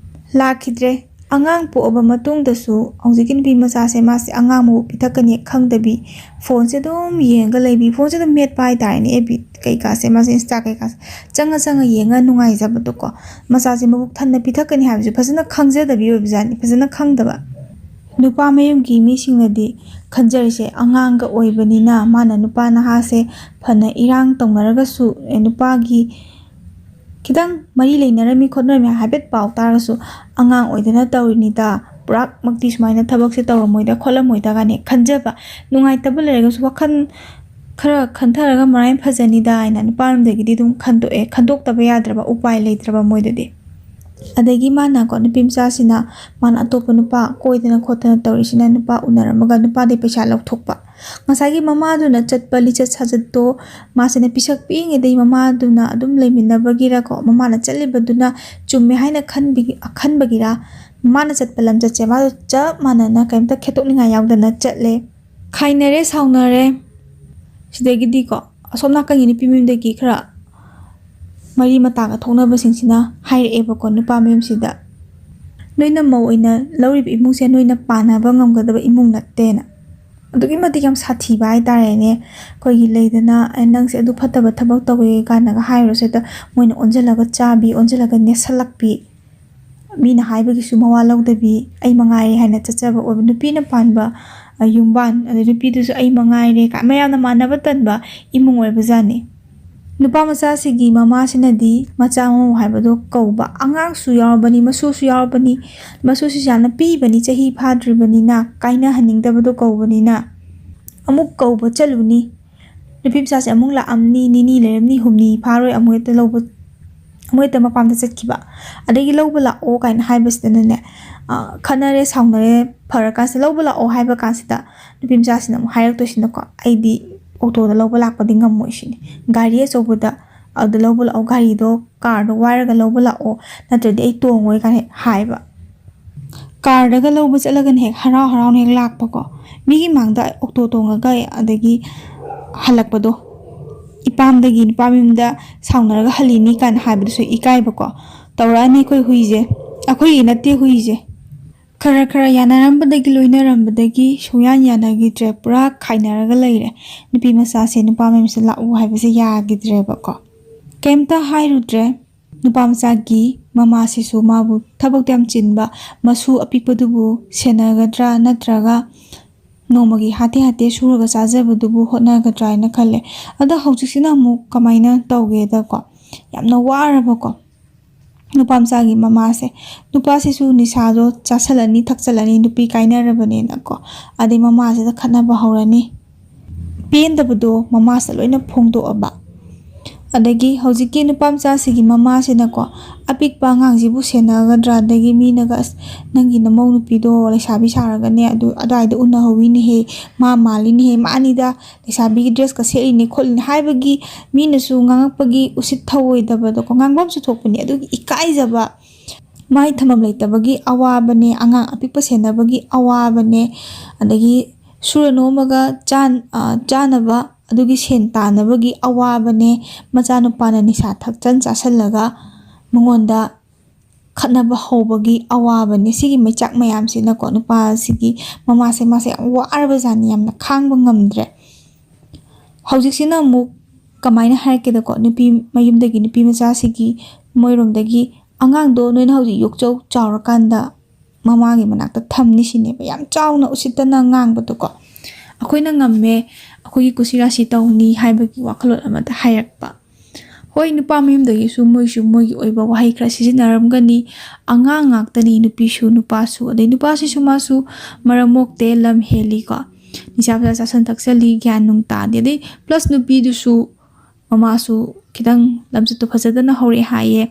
ꯂꯥꯛꯈꯤꯗ꯭ꯔꯦ꯫ ꯑꯉꯥꯡ ꯄꯣꯛꯑꯕ ꯃꯇꯨꯡꯗꯁꯨ ꯍꯧꯖꯤꯛꯀꯤ ꯅꯨꯄꯤ ꯃꯆꯥꯁꯦ, ꯃꯥꯁꯦ ꯑꯉꯥꯡ ꯃꯕꯨꯛ ꯄꯤꯊꯛꯀꯅꯤ ꯈꯪꯗꯕꯤ, ꯐꯣꯟꯁꯦ ꯑꯗꯨꯝ ꯌꯦꯡꯉꯒ ꯂꯩꯕꯤ, ꯐꯣꯟꯁꯦ ꯑꯗꯨꯝ ꯃꯦꯠꯄ ꯍꯥꯏꯇꯥꯔꯦꯅꯦ꯫ ꯑꯦꯐ ꯕꯤ ꯀꯩꯀꯥꯁꯦ, ꯃꯥꯁꯦ ꯏꯟꯁꯇꯥ ꯀꯩꯀꯥꯁꯦ ꯆꯪꯉ ꯆꯪꯉ ꯌꯦꯡꯉ ꯅꯨꯡꯉꯥꯏꯖꯕꯗꯣꯀꯣ꯫ ꯃꯆꯥꯁꯦ ꯃꯕꯨꯛ ꯊꯟꯅ ꯄꯤꯊꯛꯀꯅꯤ ꯍꯥꯏꯕꯁꯦ ꯐꯖꯅ ꯈꯪꯖꯗꯕꯤ ꯑꯣꯏꯕꯖꯥꯠꯅꯤ, ꯐꯖꯅ ꯈꯪꯗꯕ꯫ ꯅꯨꯄꯥ ꯃꯌꯨꯝꯒꯤ ꯃꯤꯁꯤꯡꯅꯗꯤ ꯈꯟꯖꯔꯤꯁꯦ, ꯑꯉꯥꯡꯒ ꯑꯣꯏꯕꯅꯤꯅ ꯃꯥꯅ ꯅꯨꯄꯥ ꯅꯍꯥꯁꯦ ꯐꯅ ꯏꯔꯥꯡ ꯇꯧꯅꯔꯒꯁꯨ, ꯑꯦ, ꯅꯨꯄꯥꯒꯤ ꯈꯤꯇꯪ ꯃꯔꯤ ꯂꯩꯅꯔꯝꯃꯤ ꯈꯣꯠꯅꯔꯝꯃꯤ ꯍꯥꯏꯐꯦꯠ ꯄꯥꯎ ꯇꯥꯔꯒꯁꯨ, "ꯑꯉꯥꯡ ꯑꯣꯏꯗꯅ ꯇꯧꯔꯤꯅꯤꯗ, ꯄꯨꯔꯥꯃꯛꯇꯤ ꯁꯨꯃꯥꯏꯅ ꯊꯕꯛꯁꯦ ꯇꯧꯔꯝꯃꯣꯏꯗ ꯈꯣꯠꯂꯝꯃꯣꯏꯗ" ꯀꯥꯏꯅ ꯈꯟꯖꯕ, ꯅꯨꯡꯉꯥꯏꯇꯕ ꯂꯩꯔꯒꯁꯨ ꯋꯥꯈꯜ ꯈꯔ ꯈꯟꯊꯔꯒ ꯃꯔꯥꯏꯅ ꯐꯖꯅꯤꯗ ꯍꯥꯏꯅ ꯅꯨꯄꯥꯔꯣꯝꯗꯒꯤꯗꯤ ꯑꯗꯨꯝ ꯈꯟꯗꯣꯛꯑꯦ, ꯈꯟꯗꯣꯛꯇꯕ ꯌꯥꯗ꯭ꯔꯕ, ꯎꯄꯥꯏ ꯂꯩꯇ꯭ꯔꯕ ꯃꯣꯏꯗꯗꯤ꯫ ꯑꯗꯒꯤ ꯃꯥꯅꯀꯣ, ꯅꯨꯄꯤ ꯃꯆꯥꯁꯤꯅ ꯃꯥꯅ ꯑꯇꯣꯞꯄ ꯅꯨꯄꯥ ꯀꯣꯏꯗꯅ ꯈꯣꯠꯇꯅ ꯇꯧꯔꯤꯁꯤꯅ, ꯅꯨꯄꯥ ꯎꯅꯔꯝꯃꯒ ꯅꯨꯄꯥꯗꯩ ꯄꯩꯁꯥ ꯂꯧꯊꯣꯛꯄ꯫ ꯉꯁꯥꯏꯒꯤ ꯃꯃꯥꯗꯨꯅ ꯆꯠꯄ ꯂꯤꯆꯠ ꯁꯥꯖꯠꯇꯣ ꯃꯥꯁꯤꯅ ꯄꯤꯁꯛ ꯄꯤꯛꯏꯉꯩꯗꯒꯤ ꯃꯃꯥꯗꯨꯅ ꯑꯗꯨꯝ ꯂꯩꯃꯤꯟꯅꯕꯒꯤꯔꯀꯣ, ꯃꯃꯥꯅ ꯆꯠꯂꯤꯕꯗꯨꯅ ꯆꯨꯝꯃꯦ ꯍꯥꯏꯅ ꯈꯟꯕꯤꯒꯤ-, ꯈꯟꯕꯒꯤꯔ, ꯃꯃꯥꯅ ꯆꯠꯄ ꯂꯝꯆꯠꯁꯦ ꯃꯥꯁꯨ ꯆꯞ ꯃꯥꯟꯅꯅ ꯀꯩꯝꯇ ꯈꯦꯠꯇꯣꯛꯅꯤꯡꯉꯥꯏ ꯌꯥꯎꯗꯅ ꯆꯠꯂꯦ꯫ ꯈꯥꯏꯅꯔꯦ, ꯁꯥꯎꯅꯔꯦ꯫ ꯁꯤꯗꯒꯤꯗꯤꯀꯣ, ꯑꯁꯣꯝ ꯅꯥꯀꯟꯒꯤ ꯅꯨꯄꯤ ꯃꯌꯨꯝꯗꯒꯤ ꯈꯔ ꯃꯔꯤ ꯃꯇꯥꯒ ꯊꯣꯛꯅꯕꯁꯤꯡꯁꯤꯅ ꯍꯥꯏꯔꯛꯑꯦꯕꯀꯣ, ꯅꯨꯄꯥ ꯃꯌꯨꯝꯁꯤꯗ, "ꯅꯣꯏꯅ ꯃꯧ ꯑꯣꯏꯅ ꯂꯧꯔꯤꯕ ꯏꯃꯨꯡꯁꯦ ꯅꯣꯏꯅ ꯄꯥꯟꯅꯕ ꯉꯝꯒꯗꯕ ꯏꯃꯨꯡ ꯅꯠꯇꯦꯅ"꯫ ꯑꯗꯨꯛꯀꯤ ꯃꯇꯤꯛ ꯌꯥꯝ ꯁꯥꯊꯤꯕ ꯍꯥꯏꯇꯥꯔꯦꯅꯦ꯫ ꯑꯩꯈꯣꯏꯒꯤ ꯂꯩꯗꯅ, "ꯑꯦ, ꯅꯪꯁꯦ ꯑꯗꯨ ꯐꯠꯇꯕ ꯊꯕꯛ ꯇꯧꯋꯦ" ꯀꯥꯏꯅꯒ ꯍꯥꯏꯔꯨꯔꯁꯨ, ꯍꯦꯛꯇ ꯃꯣꯏꯅ ꯑꯣꯟꯁꯤꯜꯂꯒ ꯆꯥꯕꯤ, ꯑꯣꯟꯁꯤꯜꯂꯒ ꯅꯦꯠꯁꯜꯂꯛꯄꯤ꯫ ꯃꯤꯅ ꯍꯥꯏꯕꯒꯤꯁꯨ ꯃꯋꯥ ꯂꯧꯗꯕꯤ, "ꯑꯩ ꯃꯉꯥꯏꯔꯦ" ꯍꯥꯏꯅ ꯆꯠꯆꯕ ꯑꯣꯏꯕ, ꯅꯨꯄꯤꯅ ꯄꯥꯟꯕ, ꯑ, ꯌꯨꯝꯕꯥꯟ, ꯑꯗꯩ ꯅꯨꯄꯤꯗꯨꯁꯨ "ꯑꯩ ꯃꯉꯥꯏꯔꯦ" ꯀꯥꯏ ꯃꯌꯥꯝꯅ ꯃꯥꯟꯅꯕ ꯇꯟꯕ ꯏꯃꯨꯡ ꯑꯣꯏꯕꯖꯥꯠꯅꯤ꯫ ꯅꯨꯄꯥ ꯃꯆꯥꯁꯤꯒꯤ ꯃꯃꯥꯁꯤꯅꯗꯤ ꯃꯆꯥ ꯃꯎ ꯍꯥꯏꯕꯗꯣ ꯀꯧꯕ, ꯑꯉꯥꯡꯁꯨ ꯌꯥꯎꯔꯕꯅꯤ, ꯃꯁꯨꯁꯨ ꯌꯥꯎꯔꯕꯅꯤ, ꯃꯁꯨꯁꯤꯁꯨ ꯌꯥꯝꯅ ꯄꯤꯛꯏꯕꯅꯤ, ꯆꯍꯤ ꯐꯥꯗ꯭ꯔꯤꯕꯅꯤꯅ, ꯀꯥꯏꯅꯍꯟꯅꯤꯡꯗꯕꯗꯣ ꯀꯧꯕꯅꯤꯅ, ꯑꯃꯨꯛ ꯀꯧꯕ ꯆꯠꯂꯨꯅꯤ꯫ ꯅꯨꯄꯤ ꯃꯆꯥꯁꯦ ꯑꯃꯨꯛ ꯂꯥꯛꯑꯝꯅꯤ, ꯅꯤꯅꯤ ꯂꯩꯔꯝꯅꯤ, ꯍꯨꯝꯅꯤ ꯐꯥꯔꯣꯏ, ꯑꯃꯨꯛ ꯍꯦꯛꯇ ꯂꯧꯕ, ꯑꯃꯨꯛ ꯍꯦꯛꯇ ꯃꯄꯥꯝꯗ ꯆꯠꯈꯤꯕ꯫ ꯑꯗꯒꯤ "ꯂꯧꯕ ꯂꯥꯛꯑꯣ" ꯀꯥꯏꯅ ꯍꯥꯏꯕꯁꯤꯗꯅꯅꯦ, ꯑ, ꯈꯠꯅꯔꯦ, ꯁꯥꯎꯅꯔꯦ, ꯐꯔꯀꯥꯟꯁꯤꯗ "ꯂꯧꯕ ꯂꯥꯛꯑꯣ" ꯍꯥꯏꯕ ꯀꯥꯟꯁꯤꯗ ꯅꯨꯄꯤ ꯃꯆꯥꯁꯤꯅ ꯑꯃꯨꯛ ꯍꯥꯏꯔꯛꯇꯣꯏꯁꯤꯅꯀꯣ, "ꯑꯩꯗꯤ ꯑꯣꯇꯣꯗ ꯂꯧꯕ ꯂꯥꯛꯄꯗꯤ ꯉꯝꯃꯣꯏ" ꯁꯤꯅꯤ, "ꯒꯥꯔꯤ ꯑꯆꯧꯕꯗ ꯑꯗꯨꯗ ꯂꯧꯕ ꯂꯥꯛꯑꯣ, ꯒꯥꯔꯤꯗꯣ, ꯀꯥꯔꯗꯣ ꯋꯥꯏꯔꯒ ꯂꯧꯕ ꯂꯥꯛꯑꯣ, ꯅꯠꯇ꯭ꯔꯗꯤ ꯑꯩ ꯇꯣꯡꯉꯣꯏ" ꯀꯥꯏꯅ ꯍꯥꯏꯕ꯫ ꯀꯥꯔꯗꯒ ꯂꯧꯕ ꯆꯠꯂꯒꯅ ꯍꯦꯛ ꯍꯔꯥꯎ ꯍꯔꯥꯎꯅ ꯍꯦꯛ ꯂꯥꯛꯄꯀꯣ꯫ ꯃꯤꯒꯤ ꯃꯥꯡꯗ ꯑꯣꯛꯇꯣ ꯇꯣꯡꯉꯒ ꯑꯗꯒꯤ ꯍꯜꯂꯛꯄꯗꯣ, ꯏꯄꯥꯝꯗꯒꯤ ꯅꯨꯄꯥ ꯃꯌꯨꯝꯗ ꯁꯥꯎꯅꯔꯒ ꯍꯜꯂꯤꯅꯤ ꯀꯥꯏꯅ ꯍꯥꯏꯕꯗꯨꯁꯨ ꯏꯀꯥꯏꯕꯀꯣ꯫ ꯇꯧꯔꯛꯑꯅꯤ ꯑꯩꯈꯣꯏ ꯍꯨꯏꯁꯦ꯫ ꯑꯩꯈꯣꯏꯒꯤ ꯅꯠꯇꯦ ꯍꯨꯏꯁꯦ꯫ ꯈꯔ ꯈꯔ ꯌꯥꯅꯔꯝꯕꯗꯒꯤ, ꯂꯣꯏꯅꯔꯝꯕꯗꯒꯤ ꯁꯨꯡꯌꯥꯟ ꯌꯥꯅꯈꯤꯗ꯭ꯔꯦ, ꯄꯨꯔꯥ ꯈꯥꯏꯅꯔꯒ ꯂꯩꯔꯦ꯫ ꯅꯨꯄꯤ ꯃꯆꯥꯁꯦ ꯅꯨꯄꯥ ꯃꯌꯨꯝꯁꯦ ꯂꯥꯛꯎ ꯍꯥꯏꯕꯁꯦ ꯌꯥꯈꯤꯗ꯭ꯔꯦꯕꯀꯣ꯫ ꯀꯩꯝꯇ ꯍꯥꯏꯔꯨꯗ꯭ꯔꯦ꯫ ꯅꯨꯄꯥ ꯃꯆꯥꯒꯤ ꯃꯃꯥꯁꯤꯁꯨ ꯃꯥꯕꯨ ꯊꯕꯛꯇ ꯌꯥꯝ ꯆꯤꯟꯕ, ꯃꯁꯨ ꯑꯄꯤꯛꯄꯗꯨꯕꯨ ꯁꯦꯟꯅꯒꯗ꯭ꯔꯥ ꯅꯠꯇ꯭ꯔꯒ ꯅꯣꯡꯃꯒꯤ ꯍꯥꯇꯦ ꯍꯥꯇꯦ ꯁꯨꯔꯒ ꯆꯥꯖꯕꯗꯨꯕꯨ ꯍꯣꯠꯅꯒꯗ꯭ꯔꯥ ꯍꯥꯏꯅ ꯈꯜꯂꯦ꯫ ꯑꯗꯣ ꯍꯧꯖꯤꯛꯁꯤꯅ ꯑꯃꯨꯛ ꯀꯃꯥꯏꯅ ꯇꯧꯒꯦꯗꯀꯣ, ꯌꯥꯝꯅ ꯋꯥꯔꯕꯀꯣ ꯅꯨꯄꯥ ꯃꯆꯥꯒꯤ ꯃꯃꯥꯁꯦ꯫ ꯅꯨꯄꯥꯁꯤꯁꯨ ꯅꯤꯁꯥꯗꯣ ꯆꯥꯁꯜꯂꯅꯤ, ꯊꯛꯆꯜꯂꯅꯤ, ꯅꯨꯄꯤ ꯀꯥꯏꯅꯔꯕꯅꯤꯅꯀꯣ꯫ ꯑꯗꯩ ꯃꯃꯥꯁꯤꯗ ꯈꯠꯅꯕ ꯍꯧꯔꯅꯤ꯫ ꯄꯦꯟꯗꯕꯗꯣ ꯃꯃꯥꯁꯤꯗ ꯂꯣꯏꯅ ꯐꯣꯡꯗꯣꯛꯑꯕ꯫ ꯑꯗꯒꯤ ꯍꯧꯖꯤꯛꯀꯤ ꯅꯨꯄꯥ ꯃꯆꯥꯁꯤꯒꯤ ꯃꯃꯥꯁꯤꯅꯀꯣ, ꯑꯄꯤꯛꯄ ꯑꯉꯥꯡꯁꯤꯕꯨ ꯁꯦꯟꯅꯒꯗ꯭ꯔꯥ? ꯑꯗꯒꯤ ꯃꯤꯅꯒ, "ꯑꯁ, ꯅꯪꯒꯤ ꯅꯃꯧ ꯅꯨꯄꯤꯗꯣ ꯂꯩꯁꯥꯕꯤ ꯁꯥꯔꯒꯅꯦ, ꯑꯗꯨ ꯑꯗꯨꯋꯥꯏꯗ ꯎꯅꯍꯧꯋꯤꯅꯦꯍꯦ, ꯃꯥ ꯃꯥꯜꯂꯤꯅꯦꯍꯦ, ꯃꯥꯅꯤꯗ ꯂꯩꯁꯥꯕꯤꯒꯤ ꯗ꯭ꯔꯦꯁꯀ ꯁꯦꯠꯂꯤꯅꯦ ꯈꯣꯠꯂꯤꯅꯦ" ꯍꯥꯏꯕꯒꯤ, ꯃꯤꯅꯁꯨ ꯉꯥꯡꯉꯛꯄꯒꯤ ꯎꯁꯤꯠ ꯊꯧꯑꯣꯏꯗꯕꯗꯣꯀꯣ, ꯉꯥꯡꯐꯝꯁꯨ ꯊꯣꯛꯄꯅꯤ꯫ ꯑꯗꯨꯒꯤ ꯏꯀꯥꯏꯖꯕ, ꯃꯥꯏ ꯊꯝꯐꯝ ꯂꯩꯇꯕꯒꯤ ꯑꯋꯥꯕꯅꯦ, ꯑꯉꯥꯡ ꯑꯄꯤꯛꯄ ꯁꯦꯟꯅꯕꯒꯤ ꯑꯋꯥꯕꯅꯦ, ꯑꯗꯒꯤ ꯁꯨꯔ ꯅꯣꯝꯃꯒ ꯆꯥꯟ-, ꯑ, ꯆꯥꯅꯕ, ꯑꯗꯨꯒꯤ ꯁꯦꯟ ꯇꯥꯟꯅꯕꯒꯤ ꯑꯋꯥꯕꯅꯦ, ꯃꯆꯥꯅꯨꯄꯥꯅ ꯅꯤꯁꯥ ꯊꯛꯆꯟ ꯆꯥꯁꯜꯂꯒ ꯃꯉꯣꯟꯗ ꯈꯠꯅꯕ ꯍꯧꯕꯒꯤ ꯑꯋꯥꯕꯅꯦ꯫ ꯁꯤꯒꯤ ꯃꯩꯆꯥꯛ ꯃꯌꯥꯝꯁꯤꯅꯀꯣ, ꯅꯨꯄꯥꯁꯤꯒꯤ ꯃꯃꯥꯁꯦ, ꯃꯥꯁꯦ ꯌꯥꯝ ꯋꯥꯔꯕꯖꯥꯠꯅꯤ, ꯌꯥꯝꯅ ꯈꯥꯡꯕ ꯉꯝꯗ꯭ꯔꯦ꯫ ꯍꯧꯖꯤꯛꯁꯤꯅ ꯑꯃꯨꯛ ꯀꯃꯥꯏꯅ ꯍꯥꯏꯔꯛꯀꯦꯗꯀꯣ, ꯅꯨꯄꯤ ꯃꯌꯨꯝꯗꯒꯤ, ꯅꯨꯄꯤ ꯃꯆꯥꯁꯤꯒꯤ ꯃꯣꯏꯔꯣꯝꯗꯒꯤ, "ꯑꯉꯥꯡꯗꯣ ꯅꯣꯏꯅ ꯍꯧꯖꯤꯛ ꯌꯣꯛꯆꯧ, ꯆꯥꯎꯔꯀꯥꯟꯗ ꯃꯃꯥꯒꯤ ꯃꯅꯥꯛꯇ ꯊꯝꯅꯤ" ꯁꯤꯅꯦꯕ꯫ ꯌꯥꯝ ꯆꯥꯎꯅ ꯎꯁꯤꯠꯇꯅ ꯉꯥꯡꯕꯗꯣꯀꯣ꯫ "ꯑꯩꯈꯣꯏꯅ ꯉꯝꯃꯦ, ꯑꯩꯈꯣꯏꯒꯤ ꯀꯨꯁꯤ ꯔꯥꯁꯤ ꯇꯧꯅꯤ" ꯍꯥꯏꯕꯒꯤ ꯋꯥꯈꯜꯂꯣꯟ ꯑꯃꯗ ꯍꯥꯏꯔꯛꯄ꯫ ꯍꯣꯏ, ꯅꯨꯄꯥ ꯃꯌꯨꯝꯗꯒꯤꯁꯨ ꯃꯣꯏꯁꯨ ꯃꯣꯏꯒꯤ ꯑꯣꯏꯕ ꯋꯥꯍꯩ ꯈꯔ ꯁꯤꯖꯤꯟꯅꯔꯝꯒꯅꯤ꯫ ꯑꯉꯥꯡ ꯉꯥꯛꯇꯅꯤ, ꯅꯨꯄꯤꯁꯨ ꯅꯨꯄꯥꯁꯨ꯫ ꯑꯗꯩ ꯅꯨꯄꯥꯁꯤꯁꯨ ꯃꯥꯁꯨ ꯃꯔꯝ ꯃꯣꯛꯇꯦ, ꯂꯝ ꯍꯦꯜꯂꯤꯀꯣ꯫ ꯅꯤꯁꯥ ꯄꯁꯥ ꯆꯥꯁꯟ ꯊꯛꯆꯜꯂꯤ, ꯒ꯭ꯌꯥꯟ ꯅꯨꯡ ꯇꯥꯗꯦ꯫ ꯑꯗꯩ ꯄ꯭ꯂꯁ ꯅꯨꯄꯤꯗꯨꯁꯨ ꯃꯃꯥꯁꯨ ꯈꯤꯇꯪ ꯂꯝꯆꯠꯇꯣ ꯐꯖꯗꯅ ꯍꯧꯔꯛꯑꯦ ꯍꯥꯏꯌꯦ꯫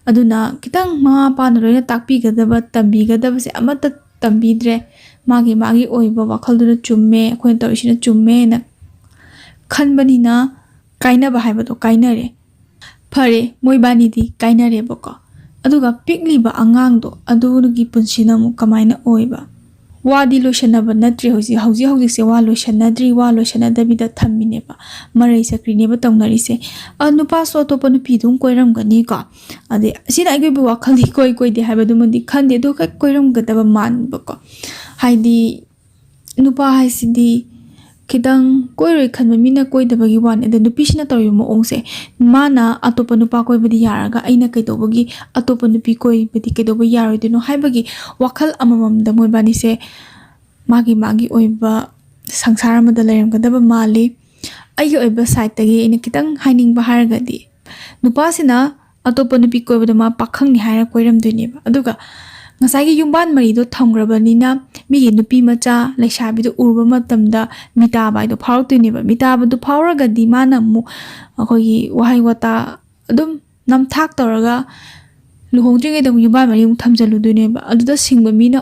ꯑꯗꯨꯅ ꯈꯤꯇꯪ ꯃꯃꯥ ꯃꯄꯥꯅ ꯂꯣꯏꯅ ꯇꯥꯛꯄꯤꯒꯗꯕ, ꯇꯝꯕꯤꯒꯗꯕꯁꯦ ꯑꯃꯠꯇ ꯇꯝꯕꯤꯗ꯭ꯔꯦ꯫ ꯃꯥꯒꯤ, ꯃꯥꯒꯤ ꯑꯣꯏꯕ ꯋꯥꯈꯜꯗꯨꯅ ꯆꯨꯝꯃꯦ, ꯑꯩꯈꯣꯏꯅ ꯇꯧꯔꯤꯁꯤꯅ ꯆꯨꯝꯃꯦꯅ ꯈꯟꯕꯅꯤꯅ ꯀꯥꯏꯅꯕ ꯍꯥꯏꯕꯗꯣ ꯀꯥꯏꯅꯔꯦ꯫ ꯐꯔꯦ, ꯃꯣꯏꯕꯥꯅꯤꯗꯤ ꯀꯥꯏꯅꯔꯦꯕꯀꯣ꯫ ꯑꯗꯨꯒ ꯄꯤꯛꯂꯤꯕ ꯑꯉꯥꯡꯗꯣ ꯑꯗꯨꯒꯤ ꯄꯨꯟꯁꯤꯅ ꯑꯃꯨꯛ ꯀꯃꯥꯏꯅ ꯑꯣꯏꯕ? ꯋꯥꯗꯤ ꯂꯣꯏꯁꯟꯅꯕ ꯅꯠꯇ꯭ꯔꯤ꯫ ꯍꯧꯖꯤꯛ ꯍꯧꯖꯤꯛ ꯍꯧꯖꯤꯛꯁꯦ ꯋꯥ ꯂꯣꯏꯁꯟꯅꯗ꯭ꯔꯤ, ꯋꯥ ꯂꯣꯏꯁꯟꯅꯗꯕꯤꯗ ꯊꯝꯃꯤꯅꯦꯕ, ꯃꯔꯩ ꯆꯠꯈ꯭ꯔꯤꯅꯦꯕ ꯇꯧꯅꯔꯤꯁꯦ꯫ ꯑ, ꯅꯨꯄꯥꯁꯨ ꯑꯇꯣꯞꯄ ꯅꯨꯄꯤ ꯑꯗꯨꯝ ꯀꯣꯏꯔꯝꯒꯅꯤꯀꯣ꯫ ꯑꯗꯩ ꯑꯁꯤꯅ ꯑꯩꯒꯤ ꯑꯣꯏꯕ ꯋꯥꯈꯜꯗꯤ ꯀꯣꯏ ꯀꯣꯏꯗꯦ ꯍꯥꯏꯕꯗꯨꯃꯗꯤ ꯈꯟꯗꯦ, ꯑꯗꯣ ꯍꯦꯛ ꯀꯣꯏꯔꯝꯒꯗꯕ ꯃꯥꯟꯕꯀꯣ꯫ ꯍꯥꯏꯗꯤ ꯅꯨꯄꯥ ꯍꯥꯏꯁꯤꯗꯤ ꯈꯤꯇꯪ ꯀꯣꯏꯔꯣꯏ ꯈꯟꯕ ꯃꯤꯅ ꯀꯣꯏꯗꯕꯒꯤ ꯋꯥꯅꯤ꯫ ꯑꯗ ꯅꯨꯄꯤꯁꯤꯅ ꯇꯧꯔꯤꯕ ꯃꯑꯣꯡꯁꯦ, ꯃꯥꯅ ꯑꯇꯣꯞꯄ ꯅꯨꯄꯥ ꯀꯣꯏꯕꯗꯤ ꯌꯥꯔꯒ ꯑꯩꯅ ꯀꯩꯗꯧꯕꯒꯤ ꯑꯇꯣꯞꯄ ꯅꯨꯄꯤ ꯀꯣꯏꯕꯗꯤ ꯀꯩꯗꯧꯕ ꯌꯥꯔꯣꯏꯗꯣꯏꯅꯣ ꯍꯥꯏꯕꯒꯤ ꯋꯥꯈꯜ ꯑꯃꯃꯝꯗ ꯃꯣꯏꯕꯥꯅꯤꯁꯦ ꯃꯥꯒꯤ ꯃꯥꯒꯤ ꯑꯣꯏꯕ ꯁꯪꯁꯥꯔ ꯑꯃꯗ ꯂꯩꯔꯝꯒꯗꯕ ꯃꯥꯜꯂꯤ꯫ ꯑꯩꯒꯤ ꯑꯣꯏꯕ ꯁꯥꯏꯠꯇꯒꯤ ꯑꯩꯅ ꯈꯤꯇꯪ ꯍꯥꯏꯅꯤꯡꯕ ꯍꯥꯏꯔꯒꯗꯤ, ꯅꯨꯄꯥꯁꯤꯅ ꯑꯇꯣꯞꯄ ꯅꯨꯄꯤ ꯀꯣꯏꯕꯗꯣ ꯃꯥ ꯄꯥꯈꯪꯅꯤ ꯍꯥꯏꯔ ꯀꯣꯏꯔꯝꯗꯣꯏꯅꯦꯕ꯫ ꯑꯗꯨꯒ ꯉꯁꯥꯏꯒꯤ ꯌꯨꯝꯕꯥꯟ ꯃꯔꯤꯗꯣ ꯊꯝꯈ꯭ꯔꯕꯅꯤꯅ ꯃꯤꯒꯤ ꯅꯨꯄꯤ ꯃꯆꯥ ꯂꯩꯁꯥꯕꯤꯗꯣ ꯎꯔꯨꯕ ꯃꯇꯝꯗ ꯃꯤꯇꯥꯕ ꯍꯥꯏꯗꯣ ꯐꯥꯎꯔꯛꯇꯣꯏꯅꯦꯕ꯫ ꯃꯤꯇꯥꯕꯗꯨ ꯐꯥꯎꯔꯒꯗꯤ ꯃꯥꯅ ꯑꯃꯨꯛ ꯑꯩꯈꯣꯏꯒꯤ ꯋꯥꯍꯩ ꯋꯥꯇꯥ ꯑꯗꯨꯝ ꯅꯝꯊꯥꯛ ꯇꯧꯔꯒ ꯂꯨꯍꯣꯡꯗ꯭ꯔꯤꯉꯩꯗ ꯑꯃꯨꯛ ꯌꯨꯝꯕꯥꯟ ꯃꯔꯤ ꯑꯃꯨꯛ ꯊꯝꯖꯤꯜꯂꯨꯗꯣꯏꯅꯦꯕ꯫ ꯑꯗꯨꯗ ꯁꯤꯡꯕ ꯃꯤꯅ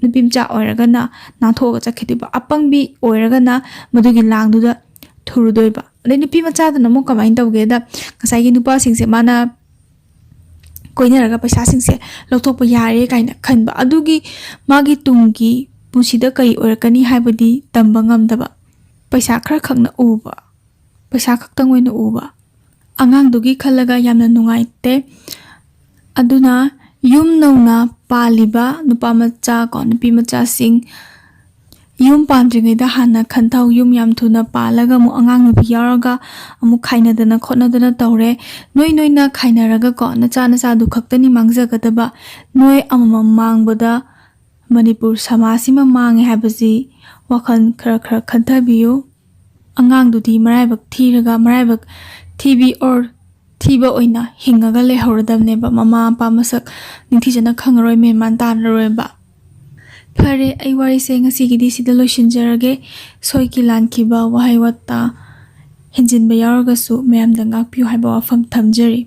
ꯅꯨꯄꯤ ꯃꯆꯥ ꯑꯣꯏꯔꯒꯅ ꯅꯥꯟꯊꯣꯛꯑꯒ ꯆꯠꯈꯤꯗꯣꯏꯕ, ꯑꯄꯪꯕꯤ ꯑꯣꯏꯔꯒꯅ ꯃꯗꯨꯒꯤ ꯂꯥꯡꯗꯨꯗ ꯊꯨꯔꯨꯗꯣꯏꯕ꯫ ꯑꯗꯩ ꯅꯨꯄꯤ ꯃꯆꯥꯗꯨꯅ ꯑꯃꯨꯛ ꯀꯃꯥꯏꯅ ꯇꯧꯒꯦꯗ, ꯉꯁꯥꯏꯒꯤ ꯅꯨꯄꯥꯁꯤꯡꯁꯦ ꯃꯥꯅ ꯀꯣꯏꯅꯔꯒ ꯄꯩꯁꯥꯁꯤꯡꯁꯦ ꯂꯧꯊꯣꯛꯄ ꯌꯥꯔꯦ ꯀꯥꯏꯅ ꯈꯟꯕ, ꯑꯗꯨꯒꯤ ꯃꯥꯒꯤ ꯇꯨꯡꯒꯤ ꯄꯨꯟꯁꯤꯗ ꯀꯔꯤ ꯑꯣꯏꯔꯛꯀꯅꯤ ꯍꯥꯏꯕꯗꯤ ꯇꯝꯕ ꯉꯝꯗꯕ, ꯄꯩꯁꯥ ꯈꯔ ꯈꯛꯅ ꯎꯕ, ꯄꯩꯁꯥ ꯈꯛꯇꯪ ꯑꯣꯏꯅ ꯎꯕ꯫ ꯑꯉꯥꯡꯗꯨꯒꯤ ꯈꯜꯂꯒ ꯌꯥꯝꯅ ꯅꯨꯡꯉꯥꯏꯇꯦ꯫ ꯑꯗꯨꯅ ꯌꯨꯝ ꯅꯧꯅ ꯄꯥꯜꯂꯤꯕ ꯅꯨꯄꯥ ꯃꯆꯥ ꯀꯣ, ꯅꯨꯄꯤ ꯃꯆꯥꯁꯤꯡ, ꯌꯨꯝ ꯄꯥꯟꯗ꯭ꯔꯤꯉꯩꯗ ꯍꯥꯟꯅ ꯈꯟꯊꯧ꯫ ꯌꯨꯝ ꯌꯥꯝ ꯊꯨꯅ ꯄꯥꯜꯂꯒ ꯑꯃꯨꯛ ꯑꯉꯥꯡ ꯅꯨꯄꯤ ꯌꯥꯎꯔꯒ ꯑꯃꯨꯛ ꯈꯥꯏꯅꯗꯅ ꯈꯣꯠꯅꯗꯅ ꯇꯧꯔꯦ꯫ ꯅꯣꯏ ꯅꯣꯏꯅ ꯈꯥꯏꯅꯔꯒ ꯀꯣ, ꯅꯆꯥ ꯅꯆꯥꯗꯨ ꯈꯛꯇꯅꯤ ꯃꯥꯡꯖꯒꯗꯕ꯫ ꯅꯣꯏ ꯑꯃꯃꯝ ꯃꯥꯡꯕꯗ ꯃꯅꯤꯄꯨꯔ ꯁꯃꯥꯖꯁꯤꯃ ꯃꯥꯡꯉꯦ ꯍꯥꯏꯕꯁꯤ ꯋꯥꯈꯜ ꯈꯔ ꯈꯔ ꯈꯟꯊꯕꯤꯌꯨ꯫ ꯑꯉꯥꯡꯗꯨꯗꯤ ꯃꯔꯥꯏꯕꯛ ꯊꯤꯔꯒ, ꯃꯔꯥꯏꯕꯛ ꯊꯤꯕꯤ ꯑꯣꯔ ꯊꯤꯕ ꯑꯣꯏꯅ ꯍꯤꯡꯉꯒ ꯂꯩꯍꯧꯔꯗꯕꯅꯦꯕ꯫ ꯃꯃꯥ ꯃꯄꯥ ꯃꯁꯛ ꯅꯤꯡꯊꯤꯖꯅ ꯈꯪꯉꯔꯣꯏ, ꯃꯦꯟ ꯃꯥꯟ ꯇꯥꯔꯔꯣꯏꯕ꯫ ꯐꯔꯦ, ꯑꯩ ꯋꯥꯔꯤꯁꯦ ꯉꯁꯤꯒꯤꯗꯤ ꯁꯤꯗ ꯂꯣꯏꯁꯤꯟꯖꯔꯒꯦ꯫ ꯁꯣꯏꯈꯤ ꯂꯥꯟꯈꯤꯕ ꯋꯥꯍꯩ ꯋꯥꯇꯥ ꯍꯦꯟꯖꯤꯟꯕ ꯌꯥꯎꯔꯒꯁꯨ ꯃꯌꯥꯝꯗ ꯉꯥꯛꯄꯤꯌꯨ ꯍꯥꯏꯕ ꯋꯥꯐꯝ ꯊꯝꯖꯔꯤ꯫